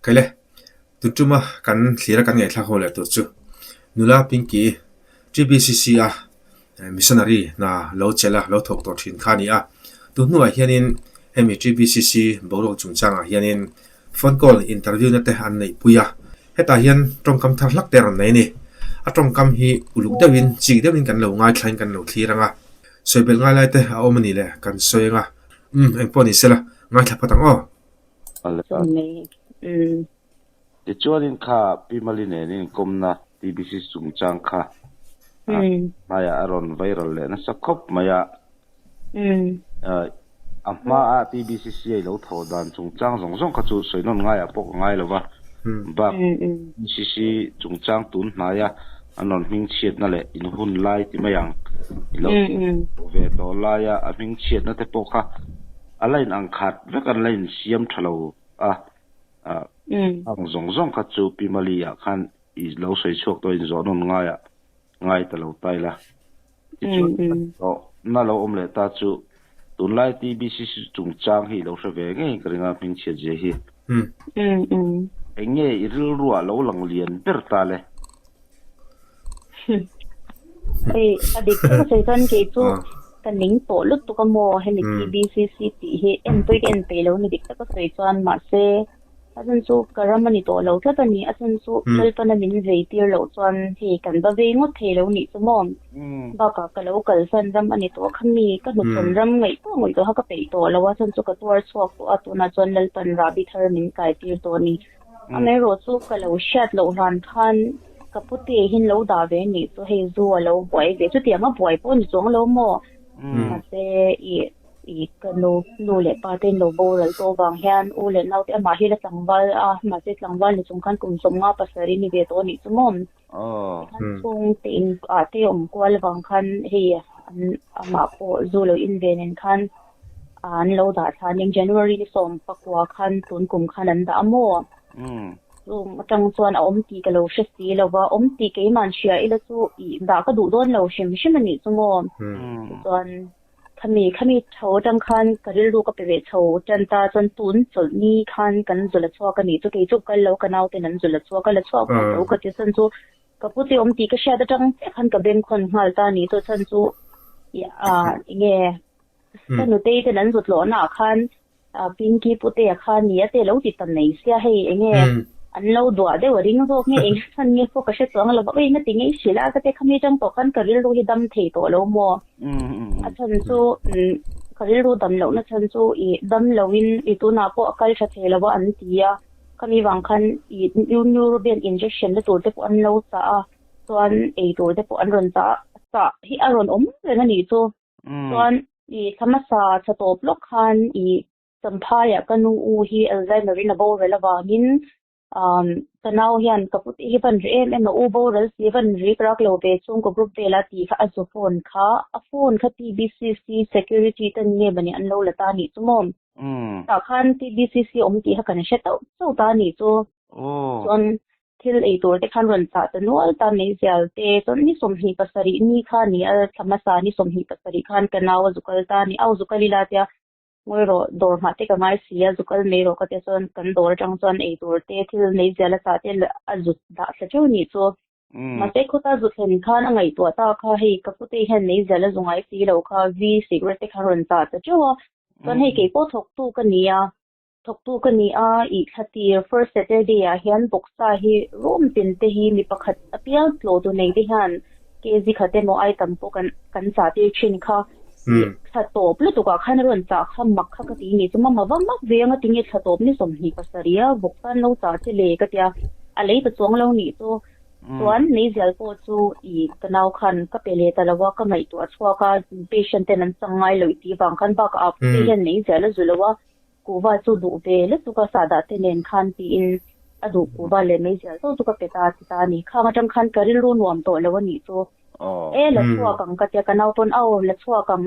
Khaile, tun tuma kan thlir a kan ngaihthlak ho leh tur chu nula Pinky TBCC a missionary hna lo chelh a lo thawk tawh thin kha a ni a. Tun hnuah hianin hemi TBCC boruak chungchangah hianin phone call interview na te an neih pui a. Hetah hian tawngkam thar hlak te a rawn nei a ni. A tawngkam hi uluk deuhin chik deuhin kan lo ngaithlain kan lo thlir ang a. Sawi belh ngai lai te a awm a ni le kan sawi ang a. Umm engpawh ni sela ngaithla phawt ang aw. Tichuanin kha Pi Mali nen inkawmna TBC chungchang kha hmaiah a rawn viral leh nasa khawp mai a. A hmaa TBCC a i lo thawh dan chungchang zawng zawng kha chu sawi nawn ngaiah pawh ka ngai lo va. Bak TBCC chungchang tun hnaia an rawn hmingchhiatna leh in hun lai ti mai ang i lo thawh ve tawh laia a hmingchhiatna te pawh kha a la in ang khat vek an la insiam tha lo a, ang zawng zawng kha chu Pi Mali ah khan i lo sawi chhuak tawh in zawh nawn ngaiah ngai ta lo ta ila. Tichuan na lo awm leh ta chu tunlai TBCC chungchang hi i lo hre ve ngei ka ring a hmingchhiat zia hi. Eng nge i rilruah lo lang lian ber ta le? Hei a dik tak a sawi chuan kei chu ka ning tawh lutuk a maw hemi TBCC tih hi en pawh hi ka en peih lo a ni dik tak a sawi chuan mahse a chhan chu ka ram a ni tawh lo tlat a ni a chhan chu Lalpana min vei tir loh chuan hei kan va vei ngawt thei lo nih chu maw bakah ka lo kalsan ram a ni tawh kha mi ka hnuchhawn ram ngaihtuah ngaihtuah kha ka peih tawh lo a chhan chu ka tuar chhuak tawh a tunah chuan Lalpan rahbi thar min kai tir tawh a ni. Amaherawh chu ka lo hriat loh hlan khan ka pute hian lo dah ve anih chu hei zu a lo buai ve chutiang a buai pawh a ni chuang lo maw mahse ih ih ka nu nu leh pa te in lo boral tawh vang hian u leh naute amah hi la tlangval a mahse tlangval ni chung khan kum 50 pasarih ni ve tawh anih chu maw tikhan chhungte in ah te awm kual vang khan hei an amah pawh zu lo in ve nen khan an lo dah thla ning January ni 19 khan tun kum khan an dah a maw? Chung atang chuan a awm tih ka lo hre si lo va, awm tih keimah hria ila chu ih dah ka duh dawn lo hrim hrim a nih chu maw? Tichuan khami khami tho atang khan ka rilru ka pe ve chho tan ta chuan tun chawlh ni khan kan zul a chhuak a nih chu kei chu kal lo ka nauten an zul a chhuak a la chhuak vak lo ka ti chhan chu Ka pu te awm tih ka hriat atang chiah khan ka bengkhawn nghal ta a ni chu chhan chu ah enge ka nutei ten an zut lawhna ah khan Pinky putea kha ni a te lo ti ta mai sia hei enge an lo duah deuh a ring zawk nge eng chhan nge pawh ka hre chuang lo va ui nga ti nge i hrilh a ka te khami atang tawh khan ka rilru hi dam thei tawh lo maw a chhan chu ka rilru dam lohna chhan chu i dam lo in i tunah pawh a kal tha thei lo a an ti a. Khami vang khan i Neurobian injection na tur te pawh an lo chah a, chuan ei tur te pawh an rawn chah chah hi a rawn awm reng a nih chu. Chuan i thla hmasa tha tawp lawk khan i Champhaiah ka nu u hi Alzheimer in a boral avangin ka nau hian ka pute hi van ri em em a, u boral si van rik rak lo ve chhungkaw group vela tih kha a zu phone kha, a phone kha TBCC security ten nge mawni an lo la ta a nih chu maw. Tah khan TBCC awm tih kha kan hre tauh chauh ta a nih chu. Chuan thil ei tur te khan rawn chah ta nual ta mai zial te. Chuan ni 27 ni kha a ni a, thla hmasa ni 27 khan ka nau a zu kal ta a ni. Au zu kal ila tia ngawi rawh dawr nghah te ka ngai si a, zu kal mai rawh ka tia chuan kan dawr atang chuan ei tur te thil nei zial a chah te a zu dah thla teuh a nih chu. Mahse khawta zu thlen khan a ngaihtuah ta kha hei ka pute hian nei zial a zu ngai si lo kha V cigarette te khan rawn chah ta teuh a. Chuan hei kei pawh thawktu ka ni a, thawktu ka ni a, ih thla tir first Saturday ah hian boxa hi room tin te hi mi pakhat apiang tlawh tu nei te hian kg khat emaw ai tam pawh kan kan chah tir thin kha. Ih thla tawp lutuk ah khan a rawn chah kha mak kha ka ti ni chu mama va mak ve anga tinge thla tawp ni 27 a vawksa an lo chah che le ka tia a lei ta chuang lo nih chu. Chuan meizial pawh chu ih ka nau khan ka pe leh ta lo a, ka ngaihtuah chhuak a, patient ten an chang ngai lo i tih vang khan bakah a pute hian meizial a zu lo a, kuhva chu duh ve lutuk a sahdah te nen khan tiin a duh kuhva leh meizial chauh chu ka pe ta a ti ta a ni. Khang atang khan ka rilru nuam tawh lo a nih chu. E la chhuak ang ka tia ka nau pawn au la chhuak ang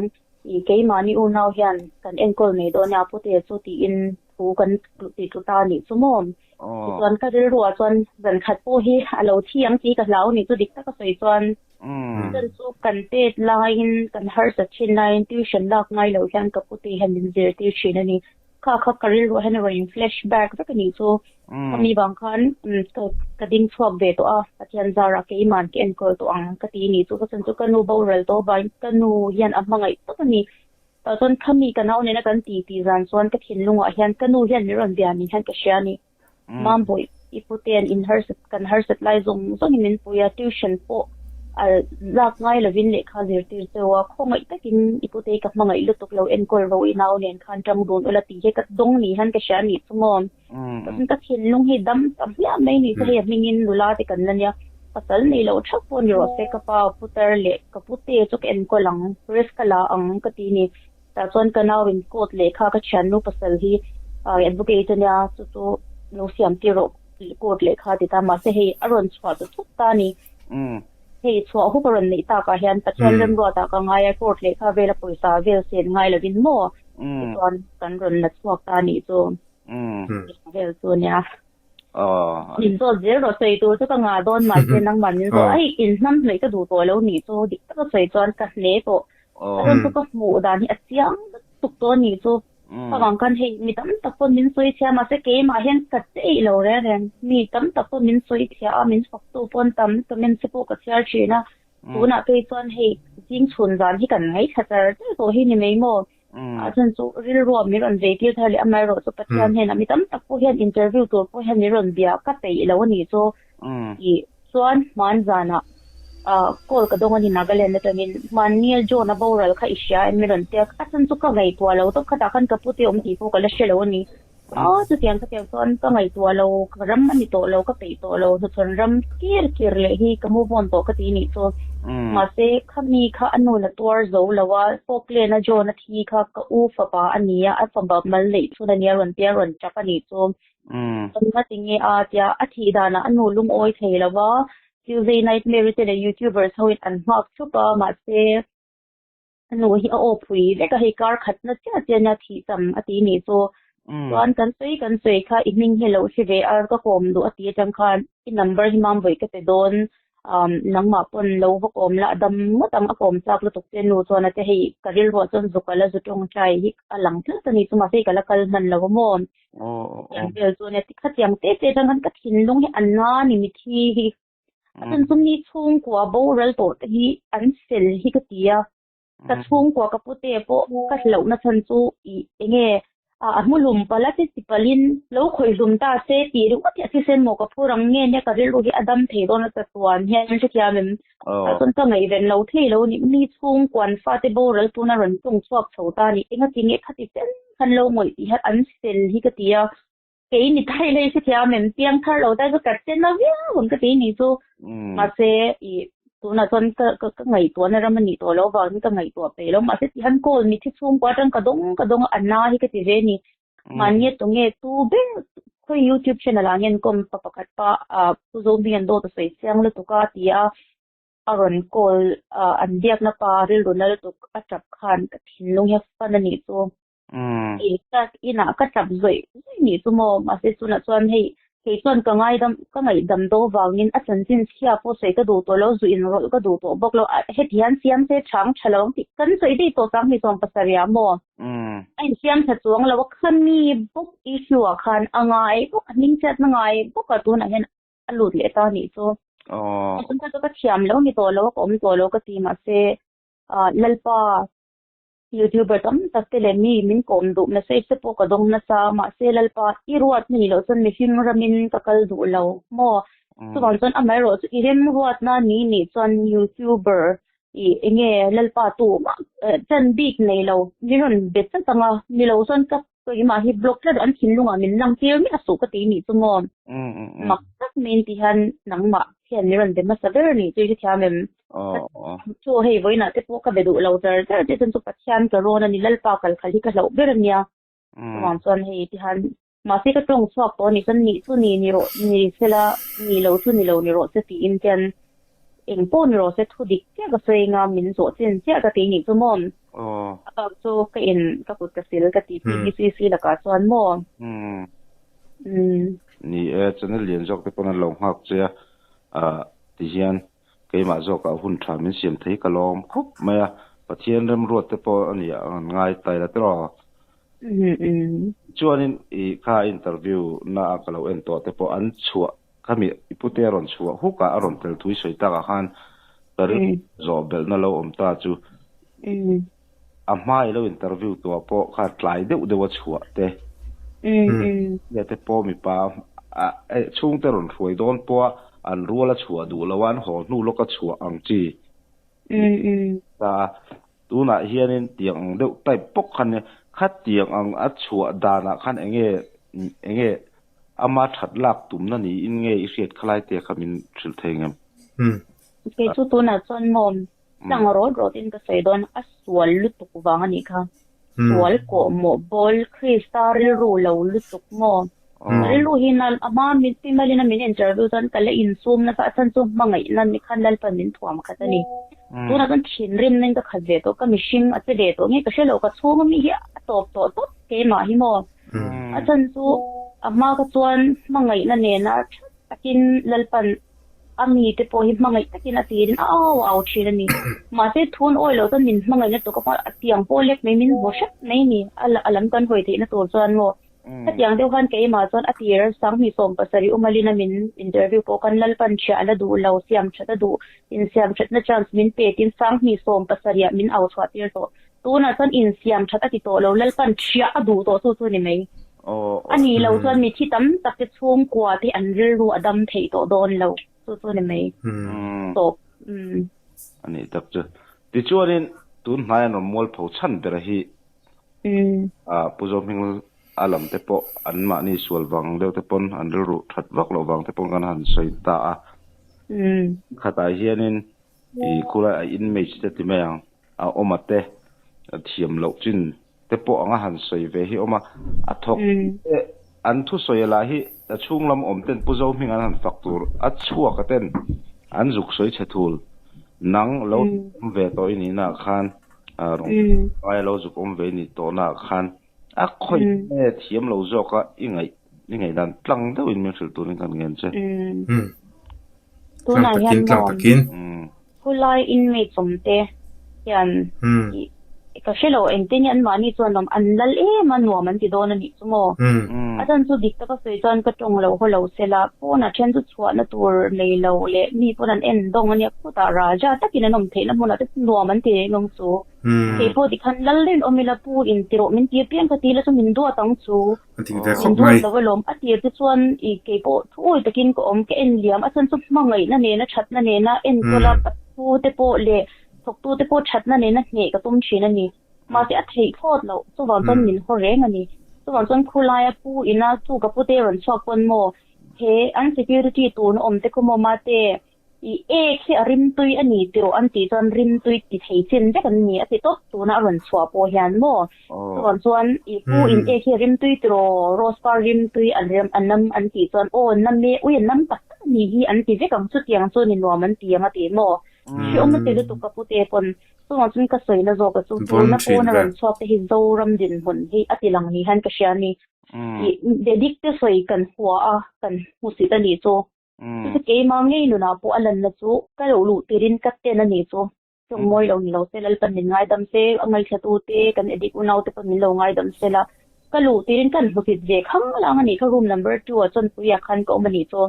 ih keimahni unau hian kan enkawl mai dawn nia pute chu tiin thu kan ti tlu ta a nih chu maw. Tichuan ka rilruah chuan zan khat pawh hi a lo thi ang tih ka hlau ni chu dik taka sawi chuan chan chu kan tet laiin kan harsat thin laiin tuition lak ngai loh hian ka pute hian min zirtir thin a ni. Kha kha ka rilruah hian a rawn in flash back vek a nih chu. Khami vang khan ka ding chhuak ve tawh a, Pathian zarah keiman ka enkawl tawh ang ka ti nih chu. Ka chhan chu ka nu boral tawh avangin ka nu hian a hmangaih tawp a ni. Tah chuan khami ka nau nena kan ti tih zan chuan ka thinlungah hian ka nu hian min rawn bia nih hian ka hria a ni. Mambawi i pute an in harsat kan harsat lai zawng zawngin min pui a, tuition pawh a lak ngai lovin lehkha zirtir cheu a, khawngaih takin i pute ka hmangaih lutuk lo enkawl ro i nau nen khan tang dun ula tih hi ka dawng ni hian ka hria a nih chu maw. Chuan ka thinlung hi dam ta hmiah mai ni chu hei a hmingin nula te kan la nia, pasal nei loh theuh pawh ni rawh se ka pa putar leh ka pute chu ka enkawl ang, risk ka la ang ka ti ni. Tah chuan ka nau in court lehkha ka thiannu pasal hi advocate a nia chu chu lo siam tir rawh court lehkha a ti ta mahse hei a rawn chhuah ta thut ta a ni. Hei chhuah hup a rawn neih takah hian Pathian remruatah ka ngai a court lehkha vela pawisa vel sen ngai lovin maw tichuan kan rawn la chhuak ta a nih chu vel chu a nia. Min zawt zel rawh sawi tur chu ka ngah dawn mahse nangmah min zawh a hei in hnam hnawih ka duh tawh lo nih chu dik taka sawi chuan ka hne tawh. A rawn chu ka hmuh dan hi a chiang lutuk tawh a nih chu. Ka vang khan hei mi tam tak pawn min sawi chhia mahse keimah hian ka che lo reng reng. Mi tam tak pawn min sawi chhia a, min faktu pawn tam comments te pawh ka chhiar thin a. Tunah phei chuan hei zing chhun zan hi kan ngaithla char char tawh hi ni mai maw. A chhan chu rilruah min rawn vei tir thar leh amaherawh chu Pathian hnenah mi tam tak pawh hian interview tur pawh hian min rawn bia ka peih lo a nih chu tih chuan hman zanah call ka dawng a ni Nagaland atangin hmanni John a boral kha i hria em min rawn tia a chhan chu ka ngaihtuah lo tawp khatah khan ka pute awm tih pawh ka la hre lo a ni. A chutiang khatiang chuan ka ngaihtuah lo, ka ram a ni tawh lo, ka peih tawh lo, hnuchhawn ram kir kir leh hi ka move on tawh ka ti nih chu. Mahse, khami kha a nu la tuar zo lo a, Falkland a John a thi kha ka u fapa a ni a, a fapa mal neih chhun a nia rawn tia rawn tap a nih chu. Engati tinge a tia a thih danah a nu lungawi thei lo va, Tuesday Nightmare te leh YouTubers hoin an nghak thup a, mahse, A nu hi a aw phui vek a, hei kar khatna chiah chiah nia thih cham a ti nih chu. Chuan kan sawi kan sawi kha i hming hi lo hre ve a, ka kawm duh a ti atang khan i number hi Mambawi ka pe dawn, nangmah pawn lo va kawm la, a dam ngawt ang, a kawm chak lutuk che nu chuan a ti hei ka rilruah chuan zu kal a zu tawngtai hi a lang tlat a ni chu mahse ka la kal hman lo a maw. Tiang vel chu ania khatiang te te atang khan ka thinlung hi a na ni mithi hi. A chhan chu mi chhungkua boral tawh te hi an fel hi ka ti a, ka chhungkua ka pute pawh ka hlauhna chhan chu ih enge a hmu hlum palh a ti ti palhin lo khawih hlum ta se tih ringawt hi a thisen maw ka phur ang nge nia ka rilru hi a dam thei dawn a chatuan hian an hrethiam em? Tah chuan ka ngaihven lo thei lo ni, mi chhungkuan fate boral tuna rawn tung chhuak chho ta ni, engati nge khati chen khan lo ngawih tih hian an fel hi ka ti a. Kei ni thai lei si thiam em piang thar lo tai chu ka che na viau ang ka ti ni chu. Mahse i tunah chuan ka ka ka ngaihtuahna ram a nih tawh loh avangin ka ngaihtuah peih lo. Mahse ti han call mi thi chhungkua atang ka dawng ka dawng a a na hi ka ti ve ni. Mahni tunge tu ber khawi youtube channel ah nge an kawm pa pakhat pa ah Pu Zohming an dawt a sawi chiang lutuk a ti a a rawn call ah an biakna pa rilru na lutuk a tap khan ka thinlung hi a fan a nih chu. Ei tak inah ka tap zawih zawih nih chu maw mahse tunah chuan hei kei chuan ka ngaidam ka ngaihdam do vangin a chanchin chhia pawh sawi ka duh tawh lo zu inrawlh ka duh tawh bawk lo a heti hian siam se chhang tha lo ang tih kan sawi daih tawh sang hnih sawm pasarih ah maw a insiam tha chuang lo a khami bawk issue ah khan a ngai bawk a hming chhiatna ngai bawk a tunah hian a lut leh ta nih chu chu ka thiam lo ni tawh lo a ka awm tawh lo ka ti mahse Lalpa YouTuber tam tak te leh mi min kawm duh message te pawh ka dawng nasa mahse Lalpa i ruatna ni loh chuan mihring ramin ka kal duh lo maw? Chuvang chuan amaherawh chu i remruatna ni nih chuan YouTuber i enge Lalpa tu mah chan bik nei lo mi rawn be tlat anga ni lo chuan ka keimah hi block tlat an thinlungah min lang tir miah suh ka ti nih chu maw? Mak tak mai in ti hian nangmah hian min rawn be hmasa ber nih chu i hrethiam em? Chu hei vawiinah te pawh ka be duh lo char char che chuan chu Pathian ka rawn a ni Lalpa kal khalh hi ka hlauh ber a nia. Chuvang chuan hei tihan mahse ka tawng chhuak tawh a nih chuan nih chu ni ni rawh ni sela ni lo chu ni lo ni rawh se tiin chuan eng pawh ni rawh se thu dik chiah ka sawi anga min zawh chin chiah ka ti nih chu maw. A bak chu ka in ka kut ka sil ka ti TBCC lakah chuan maw. Ni e, channel lian zawk te pawn an lo nghak che a tihian Keimah zawkah hun tha min siam thei ka lawm khawp mai a, Pathian remruat te pawh a ni ang an ngai tai la tiraw? Chuanin i kha interview na a ka lo en tawh te pawh an chhuah khami i pute a rawn chhuah huk a, a rawn tel thu i sawi takah khan ka rilru zawh belhna lo awm ta chu a hma i lo interview tuah pawh kha tlai deuh deuh a chhuah te te pawh mipa chhungte rawn hruai dawn pawha an rual a chhuah duh lo a, an haw hnu lawk a chhuah ang chi ta a. Tunah hianin tiang ang deuh type bawk kha nia, khatiang ang a chhuah danah khan enge enge ama that lak tumna niin nge i hriat khalai te kha min hrilh thei ngem? Kei chu tunah chuan maw tlang rawt rawtin ka sawi dawn, a sual lutuk vang a nih kha. Sual kawh mawh bawl Krista rilru lo lutuk maw? Ka rilru hi nal a hma min pi malin a min interview chuan ka la insum nasa a chhan chu hmangaihna ni khan Lalpan min thuam khat a ni. Tunah chuan thinrimna in ka khat ve tawh, ka mihring a che ve tawh nge ka hre lo, ka chhung ami hi a tawp tawh tawp keimah hi maw? A chhan chu a hma kha chuan hmangaihna nena tha takin Lalpan A mite pawh hi hmangaih takin a tirin a au au thin a ni. Mahse, thun awi lo chuan min hmangaihna tur ka hmu a, a tiang pawh lek mai min vaw hrep mai a ni. A lam kan hawi theihna tur chuan maw? Hetiang deuh khan keimah chuan a tir 2017 umalina min interview pawh khan Lalpan chhiah a la duh lo, siam that a duh, insiam thatna chance min pe tin 2017 ah min au chhuah tir tawh. Tunah chuan insiam that a ti tawh lo, Lalpan chhiah a duh tawh chu chu ni mai. A nih loh chuan mithi tam tak te chhungkua te an rilru a dam theih tawh dawn lo, chu chu ni mai. Tawp. A nih tak chu. Tichuanin tun hnai an rawn mualpho chhan ber hi Pu Zohming a lam te pawh an mahni sual vang deuh te pawn an rilru that vak loh vang te pawn kan han sawi ta a. Khatah hianin i khulai a inmates te ti mai ang a awm a te thiam loh chin te pawh anga han sawi ve hi awm a, a thawk te an thusawi lah hi a chhung lam awm ten Pu Zohming an han fak tur a chhuak a ten an zuk sawi chhe thul nang lo awm ve tawh i nihna ah khan rawn ngai lo zuk awm ve i nih tawhna ah khan a khawih nge thiam lo zawk a i ngaih i ngaihdan tlang deuhin min hrilh turin kan ngen che. Tunah hian maw Khulai inmate awmte hian ka hre lo engtin nge anmahni chuan awm an lal em a nuam an ti dawn a nih chu maw? A chhan chu dik taka sawi chuan ka tawng lo haw lo sela pawnah then chu chhuahna tur nei lo leh mi pawn an en dawng a nia khutah raja takin an awm theihna hmunah te chu nuam an ti reng ang chu. Kei pawh tikhan lal reng awm ila pu in ti rawh min ti apiang ka ti ila chu min duat ang chu. A dik ve khawp mai. Min duat lo alawm. A tir te chuan i kei pawh thu awi takin ka awm, ka en liam. A chhan chu hmangaihna nena thatna nena enkawl a, pathu te pawh leh thawktu te pawh thatna nena hneh ka tum thin a ni. Mahse a theih thlawt loh. Chuvang chuan min haw reng a ni. Chuvang chuan khulaia pu ina chu ka pute rawn chhuak pawn maw he an security tuna awm te khaw maw mate I ek hi a rimtui a ni tih rawh an tih chuan rimtui ti thei chin vek an ni a ti tawp tuna a rawn chhuah pawh hian maw chuan chuan i pu in ek hi a rimtui ti rawh rose par rimtui an rem a nam an tih chuan aw nam e ui a nam tak tak a ni hi an ti vek ang chutiang chu ni nuam an ti ang a ti maw hreawm a ti lutuk ka pute pawn chuvang chuan ka sawi na zawk a chu tuna pawn a rawn chhuak te hi Zoram dinhmun hi a ti lang ni hian ka hria a ni i dik te sawi kan hua a kan hmusit a nih chu. Chu keimah ngei nunah pawh a lanna chu ka lo luh tirin ka ten a nih chu. Tawng mawi lo ni lo se, Lalpan min ngaidam se, a ngaihthla te, kan edit unau te pawh min lo ngaidam se la. Ka luh tirin kan hmusit ve khang lang a nih kha room number two ah chuan puia khan ka awm a nih chu.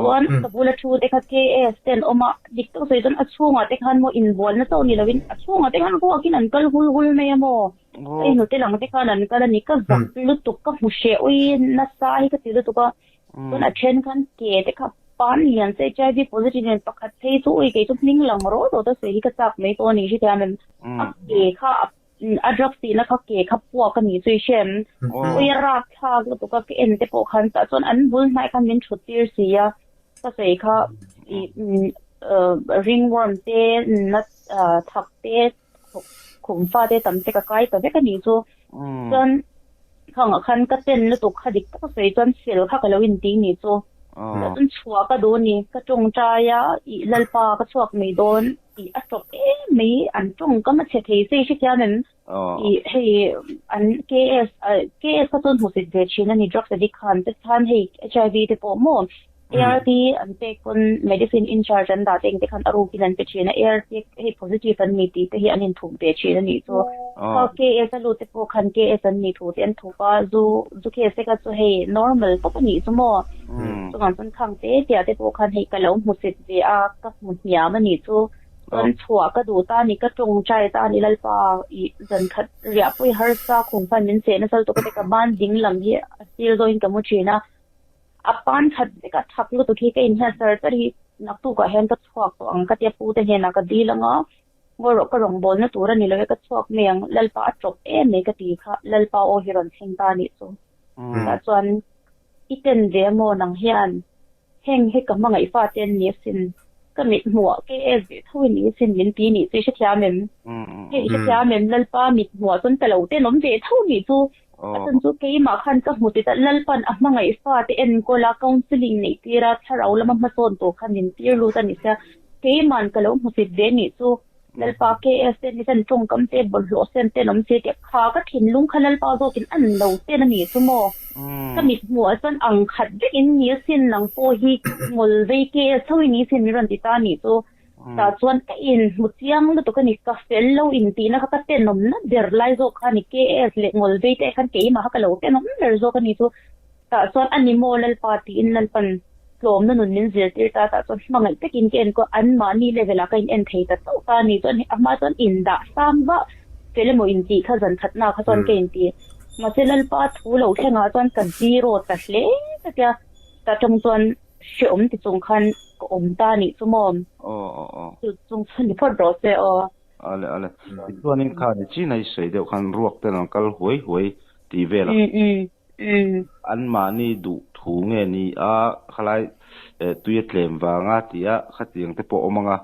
Chuan ka bula thu te kha KS te an awm a, dik tak sawi chuan a chhungah te khan maw inbualna chauh ni loin a chhungah te khan ruakin an kal hul hul mai a maw. Ka inhnute lang te khan an kal a ni, ka zak lutuk, ka hmu hreh ui nasa hi ka ti lutuk a. Chuan a then khan ke te kha pan lian se HIV positive nen pakhat phei chu ui kei chu hming lang rawt rawt a sawi hi ka chak mai pawh a ni hrethiam em. A ke kha a drugs tihna kha ke kha puak a nih chu i hre em. Ui a rap thlak lutuk a ka en te pawh khan tah chuan an bul hnai khan min thut tir si a ka sawi kha i ringworm te nat thak te khum fa te tam te ka kai ta vek a nih chu. Chuan khangah khan ka ten lutuk kha dik tak a sawi chuan fel kha ka lo inti nih chu. Tah chuan chhuah ka duh a ni. Ka tawngtai a, ih Lalpa ka chhuak mai dawn tih a tawp em mai. An tawngkam a chhe thei che i hrethiam em? Ih hei an KS KS kha chuan hmusit ve thin a ni drugs addict khan te khan hei HIV te pawh maw. ART an pek pawn medicine in charge an dah te engte khan a rukin an pe thin a, ART hei positive an ni tih te hi an inthup ve thin a nih chu. Kha KS a lut te pawh khan KS an nih thu te an thup a, zu zu case te kha chu hei normal tawp a nih chu maw. Chuvang chuan khang te tia te pawh khan hei ka lo hmu set ve a, ka hmu hniam a nih chu. Chuan chhuah ka duh ta a ni, ka tawngtai ta a ni Lalpa ih zan khat riah pawh i harsa khum khan min cheh nasa lutuk a te ka ban ding lam hi a sir zawhin ka mu thin a. A pan khat vek a thak lutuk hi ka inhiat char char hi naktukah hian ka chhuak tawh ang ka tia pu te hnenah ka dil ang a, ngawi rawh ka rawngbawlna tur a ni lo e ka chhuak mai ang Lalpa a tawp em mai ka ti kha Lalpa aw hi rawn thleng ta a nih chu. Tah chuan i ten ve amaw nang hian heng hi ka hmangaih fa te an ni asin ka mit hmuh KS ve tho i ni asin min ti nih chu i hrethiam em? Hei i hrethiam em Lalpa mit hmuh chuan ka lo tenawm ve tho nih chu. A chhan chu keimah khan ka hmu tita Lalpan a hmangaih fate enkawl a, counselling neih tir a, thlarau lama hmasawn tur khan min tir lut a ni sia. Keima'n ka lo hmusit ve nih chu Lalpa KS te ni hian tawngkam te bawlhhlawh sen ten awm si tih kha ka thinlung kha Lalpa zawkin a ni lo ten a nih chu maw. Ka mit hmuh ah chuan ang khat vek in ni asin nang pawh hi ngawl vei KS tho i ni sin min rawn ti ta a nih chu. Tah chuan ka inhmu chiang lutuk a ni, ka fel lo intihna kha ka tenawmna ber lai zawk kha a ni, KS leh Ngawlvei te khan keimah kha ka lo tenawm ber zawk a ni chu. Tah chuan a ni maw Lalpa tiin Lalpan tlawmna nun min zirtir ta, tah chuan hmangaih takin ka enkawl anmahni level ah ka in en thei ta chauh ta a ni chuan a hma chuan indah sang vah fel emaw intih kha zan khatna kha chuan ka inti. Mahse Lalpa thu lo thlengah chuan ka zero ta hle ka tia, tah tang chuan Hreawm ti chung khan ka awm ta anih chu maw? Aw aw aw. Chu chung chu ni phawt rawh se aw. Ale ale. Tichuanin kha ni chin a i sawi deuh khan ruak ten an kal huai huai tih vel a. Anmahni duh thu nge ni a khalai tui a tlem vanga tih a khatiang te pawh awm ang a.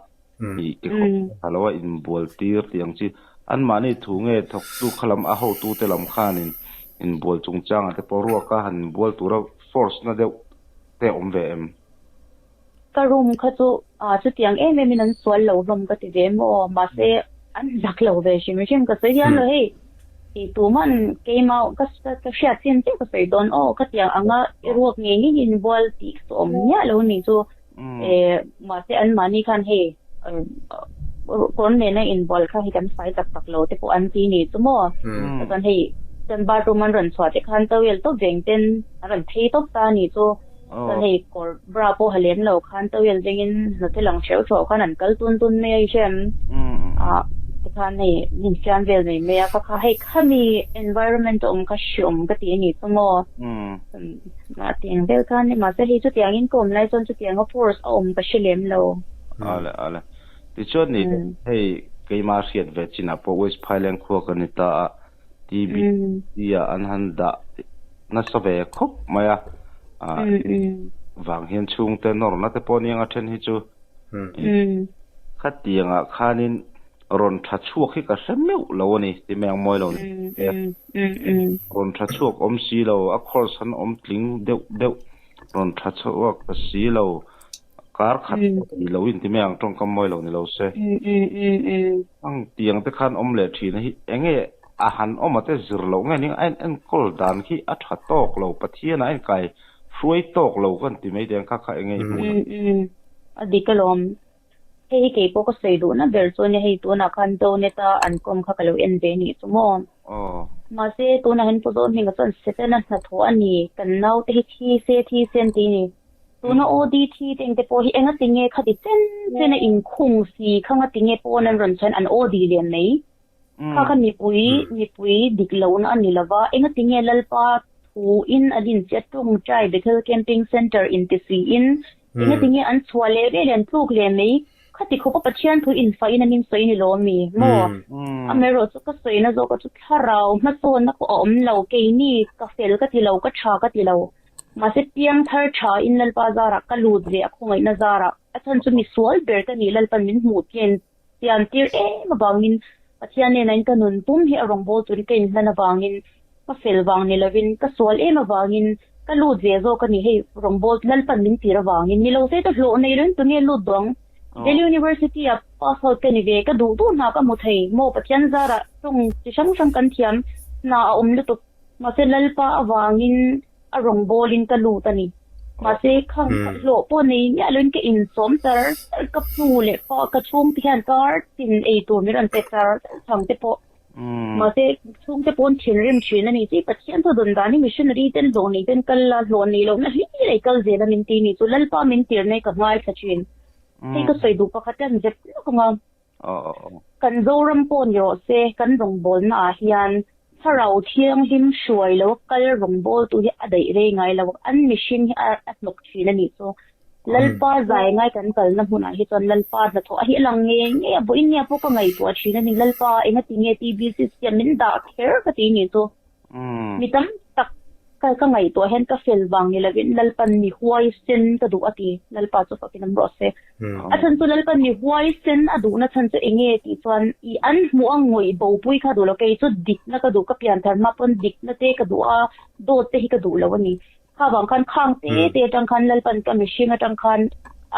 Ih kekawr tha lo a inbual tir tih ang chi. Anmahni thu nge thawktu kha lam a hotute lam khanin inbual chungchangah te pawh ruak a han inbual tura force na deuh te awm ve em? Ka room kha chu ah chutiang em em in an sual lo hlawm ka ti ve maw mahse an zak lo ve hrim hrim ka sawi hian lo hei tih tuman keimah ka ka hriat chin chiah ka sawi dawn aw khatiang anga i ruak ngei ngei in bual tih chu awm miah lo ni chu eh mahse an mahni khan hei kawr nena inbual kha hei kan fai tak tak lo te pawh an ti ni chu maw chuan hei chuan bathroom an rawn chhuah te khan towel tawp veng ten an rawn phei tawp ta a ni chu chuan hei kawr bra pawh ha lem lo khan towel vengin hnawte lang hreuh hreuh khan an kal tun tun mai a i hre em ah tikhan hei min fiam vel mai mai a ka kha hei khami environment a awm kha hreawm ka ti a ni chu maw. Mah tiang vel khan ni mahse hei chutiangin ka awm lai chuan chutianga force a awm ka hre lem lo. Ale ale. Tichuan ni hei keimah hriat ve chinah pawh West Phailand khua ka ni ta a, TBC ah an han dah nasa ve khawp mai a, vang hian chhungte nawrna te pawh aniang a then hi chu khatiangah khanin Rawn tha chhuak hi ka hre meuh lo a ni, ti mai ang mawi lo ni. Rawn tha chhuak awm si lo, a course han awm tling deuh deuh, rawn tha chhuak ta si lo, kar khat pawh ti lo in ti mai ang tawngkam mawi lo ni lo se. Ang tiang te khan awm leh thin a hi enge a han awm a te zir loh nge ning a en enkawl dan khi a tha tawk lo, Pathian a enkai hruai tawk lo kan ti mai teh ang kha kha enge i hmuh dan. A dik alawm. Hei hi kei pawh ka sawi duhna ber chu ania, hei tunah khan Zonet a an kawm kha ka lo en ve nih chu maw. Mahse tunah hian Pu Zohminga chuan Setana hnathawh a ni, kan naute hi thi se thi se an ti ni. Tuna OD thi te engte pawh hi engati nge khati chen chen a inkhung si kha ngati nge pawn an rawn chhan an OD lian mai. Kha kha mipui mipui dik lohna a ni lova, engati nge Lalpa thu in a din chiah tawngtai Bethel Camping Centre inti si in Engati nge an chhuah leh vel an tluk leh mai? Khati khawpa Pathian thu infahin an insawi ni lo ami? Maw? Amaherawh chu ka sawina zawka chu thlarau hmasawnna pawh a awm lo, keini ka fel ka ti lo, ka tha ka ti lo. Mahse piangthar tha in Lalpa zarah ka lut ve a khawngaihna zarah. A chhan chu misual ber ka nih Lalpan min hmuh tlen Siam tir em avangin Pathian nena ka nun pum hi a rawngbâwl turin ka inhlan avangin ka fel vang ni lovin ka sual em avangin ka lut ve zawk a ni. Hei rawngbâwl Lalpan min tir avangin ni lo se ka hlawh nei reng tunge lut duh ang? Delhi University ah pass out ka ni ve, ka duh duh hna ka hmu thei maw? Pathian zarah tawng chi hrang hrang kan thiam hna a awm lutuk. Mahse Lalpa avangin a rawngbâwlin ka lut a ni. Mahse khang hlawh pawh nei miah loin ka insawm char char ka nu leh pa ka chhungte hian kar tin ei tur min rawn pe char char chang te pawh. Mahse chhungte pawn thinrim thin a ni chi Pathian chu dawn dan hi missionary ten hlawh nei ten kal la hlawh nei lohna hlir ei kal zel a min ti ni chu Lalpa min tirna hi ka ngaithla thin. Hei ka sawi duh pakhat hian zep lawk ang a. Kan Zoram pawh ni rawh se kan rawngbawlna ah hian Thlarau Thianghlim hruai lo a kal rawngbawltu hi a daih rei ngai lo an mihring hi a hnawk thin a nih chu. Lalpa zai ngai kan kalna hmunah hi chuan Lalpa hnathawh a hi a lang ngei ngei a, vawiin nia pawh ka ngaihtuah thin a ni, Lalpa engati nge TBCC ah min dah kher ka ti nih chu. Mi tam tak ka ka ngaihtuah hian ka fel vang ni lovin Lalpan mi huaisen ka duh a ti, Lalpa chu fakin awm rawh se. A chhan chu Lalpan mi huaisen a duhna chhan chu enge tih chuan i an hmuh a ngawih bopui kha duh lo, kei chu dikna ka duh, ka pianthar hma pawn dikna te ka duh a, dawt te hi ka duh lo a ni. Kha vang khan khang te te atang khan Lalpan ka mihring atang khan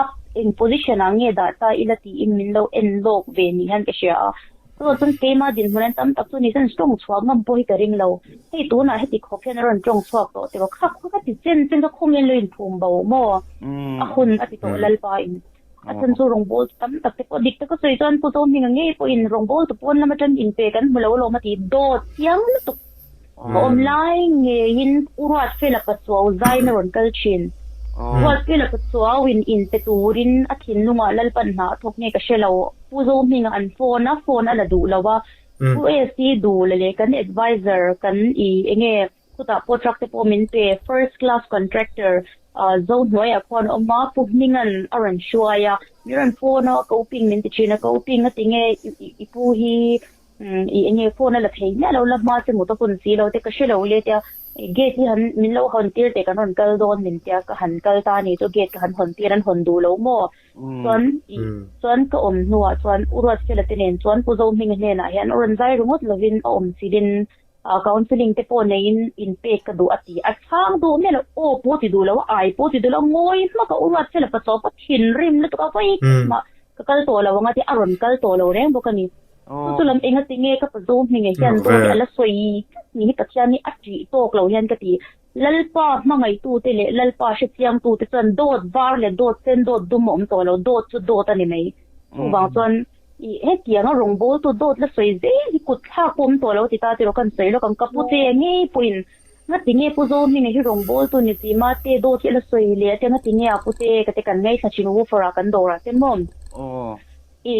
a eng position ah nge dah ta ila tiin min lo en lawk ve ni hian ka hria a. Chuvang chuan keima dinhmun an tam tak chu ni chuan tawng chhuak ngam pawh hi ka ring lo. Hei tunah heti khawp hian a rawn tawng chhuak tawh tiraw kha khaw ka ti chen chen ka khawng hian lo inphum bo maw a hun a ti tawh Lalpa in. A chhan chu rawngbawl tu tam tak te pawh dik taka sawi chuan Pu Zohminga ngei pawhin rawngbawl tu pawn lam atang inpe kan hmu lo alawm a ti dawt chiang lutuk. Ka awm lai ngeiin U Ruatfela Pachuau zain a rawn kal thin. Ruatfela Pachuauin inpe turin a thinlungah Lalpan hna a thawk nge ka hre lo. Pu Zohminga an phone a, phone a la duh lo a. Pu AC Dula leh kan advisor kan i enge khutah pawh truck te pawh min pe, first class contractor Zohnuaiah khuan a awm a, Pu Hminga'n a rawn hruai a. Min rawn phone a, ka uping min ti thin a, ka uping a tinge i pu hi I enge phone a la thei miah lo la hma che mut a hun si lo te ka hre lo le tia gate hi han min lo hawn tir teh kan rawn kal dawn min tia ka han kal ta ni chu gate ka han hawn tir an hawn duh lo maw chuan i chuan ka awm hnuah chuan U Ruatfela te nen chuan Pu Zohminga hnenah hian a rawn zai ringawt lovin a awm chilhin counselling te pawh neiin inpek ka duh a ti a chhang duh miah lo aw pawh ti duh lo a ai pawh ti duh lo a ngawi hmak a U Ruatfela pachaw pawh thinrim lutuk a vawi mah ka kal tawh lo ang a tia a rawn kal tawh lo reng bawk a ni. Chu chu lam enga tinge ka pazo hming ah hian dawt hi a la sawi tlat ni hi Pathian hi a ṭih tawk lo hian ka ti. Lalpa hmangaihtute leh Lalpa hrechiangtute chuan dawt var leh dawt sen dawt dum a awm tawh lo, dawt chu dawt a ni mai. Chuvang chuan i hetianga rawngbawltu dawt la sawi zel hi kut thlak pawh awm tawh lo ti ta tiraw kan sawi lawk ang ka pu che ngei pawhin ngati nge Pu Zohminga hi rawngbawltu ni si mate dawt hi a la sawi leh a tia ngati nge a pu che ka te kan ngaithla thin woofer ah kan dawrah te maw. I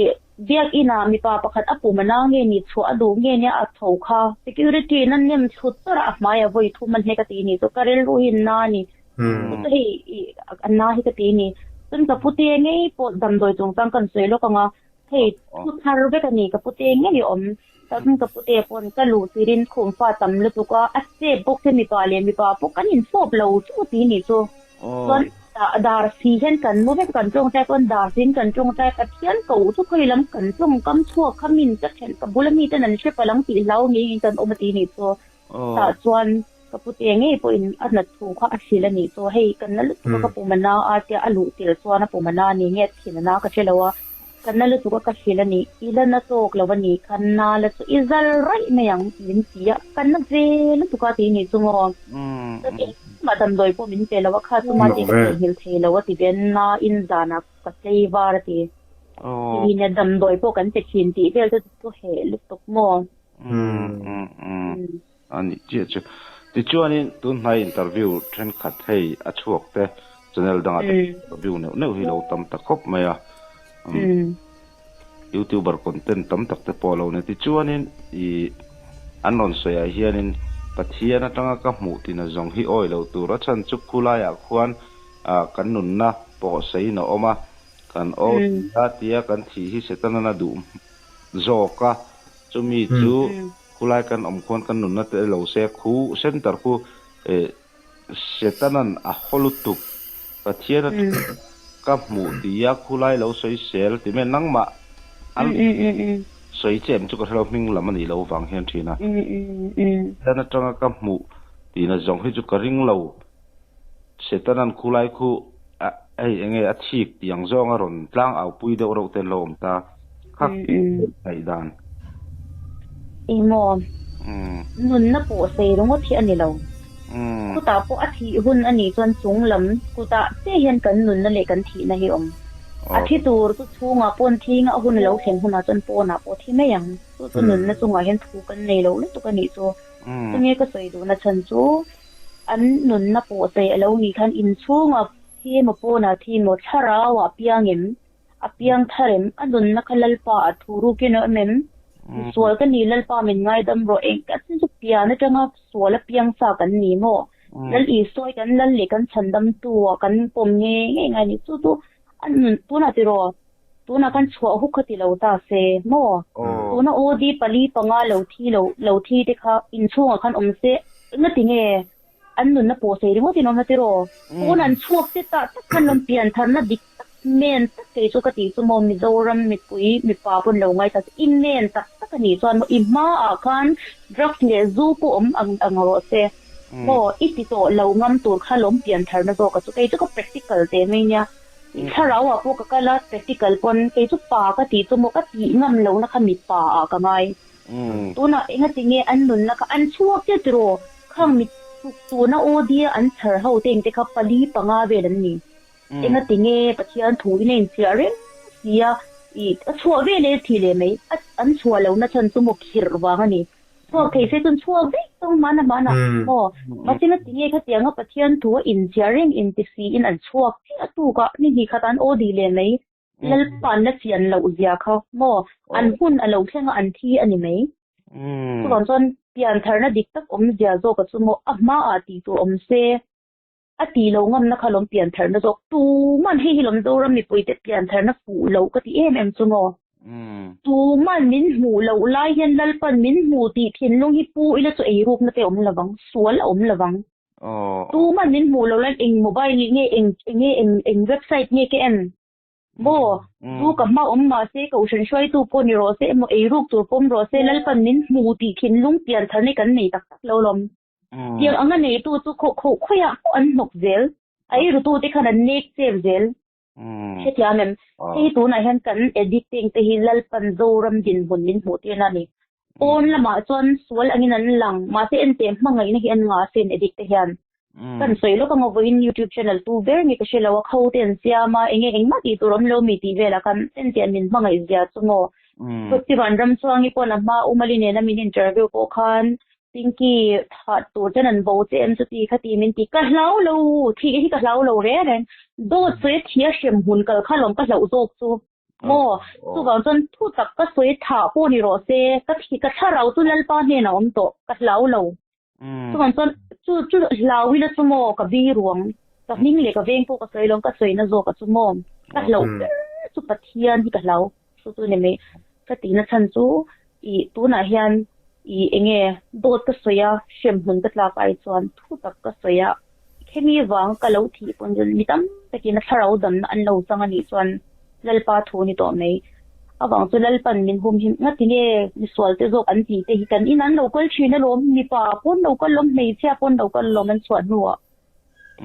Biakinn ah mipa pakhat a pum a na nge ni chhuah a duh nge nia a tho kha security in a nem thut chawrh a a hmai a vawi thum a hnek a ti ni chu ka rilru hi na a ni chu chu hei i a na hi ka ti ni chuan ka pute ngei pawh damdawi chungchang kan sawi lawk ang a hei thu thar vek a ni ka pute ngei a awm chuan ka pute pawn ka luh tirin khumfa tam lutuk a a chep bawk che mipa leh mipa pawh kan infawp lo chu ti ni chu. Chuan dar si hian kan mu vek kan tawngtai pawn dar siin kan tawngtai Pathian ko chu khawi lam kan tawngkam chhuak kha min ka then ka bula miten an hre palh ang tih hlau ngeiin kan awm a ti nih chu. Tah chuan ka pute ngei pawhin a hna thu kha a hrilh a nih chu hei kan na lutuk a ka pum a na a tia a luh tirh chuan a pum a na ni nge a thin a na ka hre lo a. Ka na lutuk a ka hrilh a ni, i la na tawk lo a ni kha na la chu i zal raih mai ang min ti a, ka na ve lutuk a ti nih chu maw? Chuan engmah damdawi pawh min pe lo a, kha chu mah tih ka theihnghilh thei lo a ti ve a, na in zanah ka tlei var a ti. Ti nia damdawi pawh kan pe thin tih vel te chu heh lutuk maw? A nih chiah chu. Tichuanin tunhnai interview thenkhat hei a chhuak te channel dangah te interview neuh neuh hi lo tam ta khawp mai a. Youtuber content tam tak te pawh a lo ni. Tichuanin i an rawn sawi ah hianin Pathian atanga ka hmuh tina zawng hi awi loh tur a chhan chu khulaiah khuan kan nunna pawhseiin a awm a, kan aw tia tia kan thih hi Setanan a duh zawk a, chumi chu Khulai kan awm khuan kan nunna te lo se khu center khu eh Setanan a haw lutuk Pathian a ka hmuh tia khulai lo sawi sel ti mai nangmah an sawi che em chu ka hrelo hming lam a nih loh vang hian thin a Pathian atanga ka hmuh tihna zawng hi chu ka ring lo Setanan khulai khu a hei enge a thik tih ang zawng a rawn tlang au pui deuh reuh te an lo awm ta kha ngaihdan. Eng maw? Nunna pawh sei ringawt hi a ni lo. Khutah pawh a thih hun a nih chuan chung lam kutah chiah hian kan nunna leh kan thihna hi awm. A thi tur chu chhungah pawn thinga a hun lo thlen hunah chuan pawnah pawh thi mai ang. Chu chu nunna chungah hian thu kan nei lo lutuk a nih chu. Chunge ka sawi duhna chhan chu an nunna pawh sawi a lo nih khan inchhungah thi emaw pawnah thi emaw thlarauah piang em? A piang thar em? A nunna kha Lalpa a thu rukin a awm em? Misual ka ni Lalpa min ngaidam rawh eng ka chin chu pian atanga sual a piang sa kan ni maw? Lal Isua hi kan Lal leh kan chhandamtu ah kan pawm nge nge ngai ni chu chu a nun tunah tiraw tunah khan chhuah huk kha ti lo ta se maw? Tuna OD pali panga lo thi lo lo thi te kha inchhungah khan awm se engati nge? An nunna pawh sawi ringawt in awm a tiraw? Pawn an chhuak te tah tak khan rawn pian tharna dik tak men tak kei chu ka tih chu maw Mizoram mipui mipa pawn lo ngaithla che i men tak tak a nih chuan maw i hmaah khan drugs leh zu pawh awm ang ang rawh se maw i ti tawh lo ngam tur kha lawm pian tharna zawk a chu kei chu ka practical teh mai nia i thlarau ah pawh ka kal a practical pawn kei chu pa ka tih chu maw ka tih ngam lohna kha mipa ah ka ngai. Tunah engatinge an nunna kha an chhuak chiah tiraw? Khang mi tuna OD-a an chhar ho te engte kha pali panga vel an ni. Engatinge Pathian thu in a inchiah reng si a, ih a chhuah vel e thi leh mai. A an chhuah lohna chhan chu maw khirh vang a ni. Chhuak thei se chuan chhuak vek tawng hmana hmana maw? Mahse engatinge khatianga Pathian thu a inchiah reng inti siin an chhuak chiah tuk a, ni hnih khat an OD leh mai. Lalpa'n la chian loh zia kha maw? An hun a lo thleng a, an thi a ni mai. Chuvang chuan piantharna dik tak awm zia zawk a chu maw? A hmaah tih tur awm se, a tih lo ngamna kha lawm piantharna zawk. Tuman hei hi lawm Zoram mipuite piantharna fuh lo ka ti em em chu maw? Tuman min hmuh loh lai hian Lalpa'n min hmu tih thinlung hi pu ila chu eirukna te awm lovang, sual a awm lovang. Tuman min hmuh lo lai eng mobile nge eng enge eng eng website nge ka en maw chu ka hma awm mahse kohhran hruaitu pawh ni rawh se emaw eiruk tur pawm rawh se Lalpan min hmu tih thinlung pian thar nei kan nei tak tak lo lawm. Tiang anga neitu chu khaw khaw khawiah pawh an hnawk zel a eirutu te khan an nek chep zel. Hetiang em, hei tunah hian kan editing te hi Lalpan Zoram dinhmun min hmuh tirna a ni. Pawn lamah chuan sual angin an lang, mahse enteh hmangaihna hi an ngah asin edit te hian. Kan sawi lawk anga vawiin youtube channel tu ber nge ka hre lo a, kho te an siam a, enge engmah tih tur awm lo mi tih velah khan enteh min hmangaih zia chu maw. Festival ram chuangi pawn a hma Umali nena min interview pawh khan Pinky thah tur chuan an bo che em chuti kha ti min ti. Ka hlau lo, thih hi ka hlau lo reng reng. Dawt sawi a thi a hrem hun kal kha lawm ka hlauh zawk chu. Maw? Chuvang chuan thu tak ka sawi thah pawh ni rawh se, ka thi ka thlarau chu Lalpa hnenah a awm tawh, ka hlau lo. Chuvang chuan chu chu hlau ila chu maw ka bi ruang, ka hming leh ka veng pawh ka sawi lo, ka sawina zawk a chu maw. Ka hlauh ber chu Pathian hi ka hlau. Chu chu ni mai. Ka tihna chhan chu I tunah hian i enge dawt ka sawi a, hremhmun ka tlak ai chuan thu tak ka sawi a, khemi vang ka lo thih pawn chuan mi tam takin a thlarau damna an lo chang a nih chuan Lalpa thu ni tawh mai. Avang chu Lalpan min hum him nga tinge misual te zawk an tih te hi kan in an lo kal thin alawm, mipa pawn lo kal lawm, hmeichhia pawn lo kal lawm an chhuah hnuah.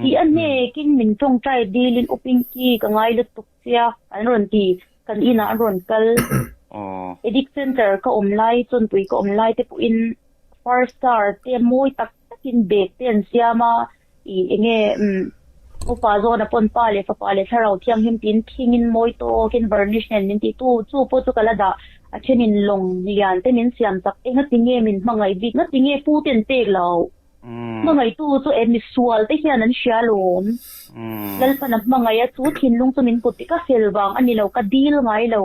Tih a hnekin min tawngtai dilin U Pinky ka ngai lutuk chia an rawn ti. Kan inah an rawn kal. Addict center ka awm lai, chawnpui ka awm lai te pawhin first star te mawi tak takin bag te an siam a, ih enge umm upa zawna pawn pa leh fapa leh thlarau thianghlim tiin thingin mawi tawkin varnish nen min tih tu chu pawh chu ka la dah. A thenin lawng lian te min siam chak engati nge min hmangaih bik ngati nge pu te an pek lo. Hmangaihtu chu e misual te hian an hria lawm. Lalpan a hmangaih a, chu thinlung chu min put tih ka fel vang a ni lo, ka dil ngai lo.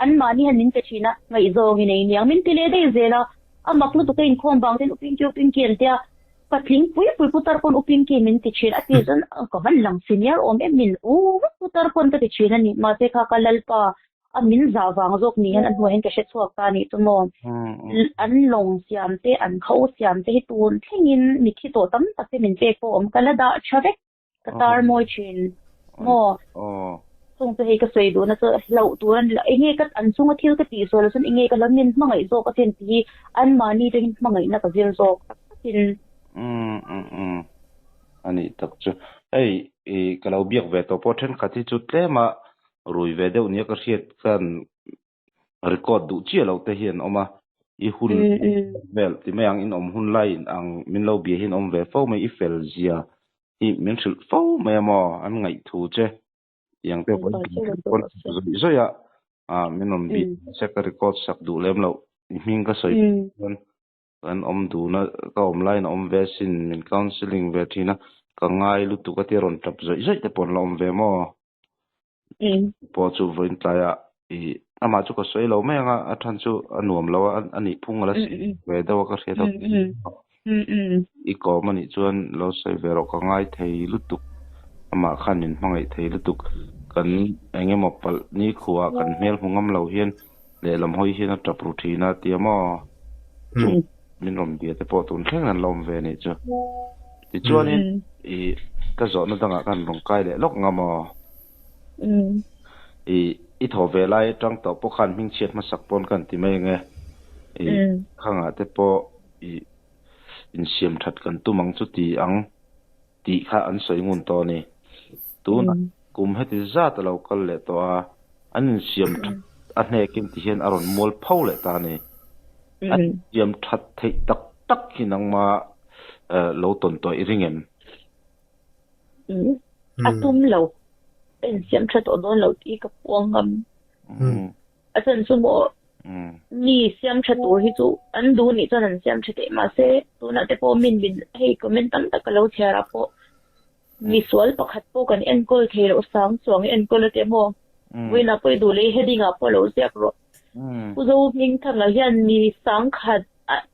Anmahni hian min pe thin a, ngaihzawng i nei niang min ti leh daih zel a. A mak lutuk a inkhawm vang ten Upinki Upinki an tia, patling pui pui putar pawn Upinki min ti thin a tih chuan ka van lang senior awm em min u vek putar pawn ka ti thin a ni. Mahse kha ka Lalpa a min zah vang zawk ni hian a hnuai hian ka hre chhuak ta anih chu maw. An lawng siam te, an kho siam te hi tun thlengin mitthi tawh tam tak te min pek pawh awm. Ka la dah tha vek, ka tar mawi thin maw. Chung chu hei ka sawi duhna chu hlauh tur a ni lo. Enge ka an chunga thil ka tih sual chuan enge ka lo min hmangaih zawk asin tih hi anmahni atangin hmangaihna ka zir zawk tak takin. A nih tak chu. Hei ka lo biak ve tawh pawh thenkhat hi chu tlema Rui ve deuh nia ka hriat khan record duh chiah loh te hi an awm a. I hun vel ti mai ang in awm hun lai in ang min lo bia hian awm ve fo mai i fel zia hi min hrilh fo mai a maw an ngaih thu che tiang te pawh pawn zawih zawih a ah min rawn bia se ka record sak duh lem loh i hming ka sawi chuan kan awm dun a ka awm laiin a awm ve asin min counselling ve thin a ka ngai lutuk a tia rawn tap zawih zawih te pawh an la awm ve maw. Pawh chu vawiin tlaiah ih amah chu ka sawi lo mai ang a, a than chu a nuam lo a, a nih phung a la si ve deuh a ka hriat a. I kawm a nih chuan lo sawi ve rawh ka ngai thei lutuk, amah khan min hmangaih thei lutuk, kan eng emaw palh nikhuaah kan hmel hmu ngam lo hian lehlam hawi hian a tap ru thin a tia maw? Chung min rawn bia te pawh tun thleng an la awm ve a nih chu. Tichuanin ih ka zawhna dangah khan rawn kai leh lawk nga maw? Ih i thaw ve lai atang tawh pawh khan hmingchhiat hmasak pawn ka han ti mai ang e. Ih khangah te pawh ih insiam that kan tum ang chu ti ang tih kha an sawi ngun tawh a ni. Tunah kum heti zat a lo kal leh tawh a, an insiam that a hnekin ti hian a rawn mual pho leh ta a ni. A insiam that theih tak tak hi nangma lo tawn tawh i ring em? A tum lo. Ka insiam tha tawh dawn lo tih ka puang ngam. A chhan chu maw mi siam tha tur hi chu an duh nih chuan an siam tha thei mahse tunah te pawh min min hei comment tam tak ka lo chhiar ah pawh misual pakhat pawh kan enkawl thei loh sang chuang i enkawl a ti maw vawiinah pawh i duh leh i heading ah pawh lo ziak rawh Pu Zo Hmingthanga hian mi sangkhat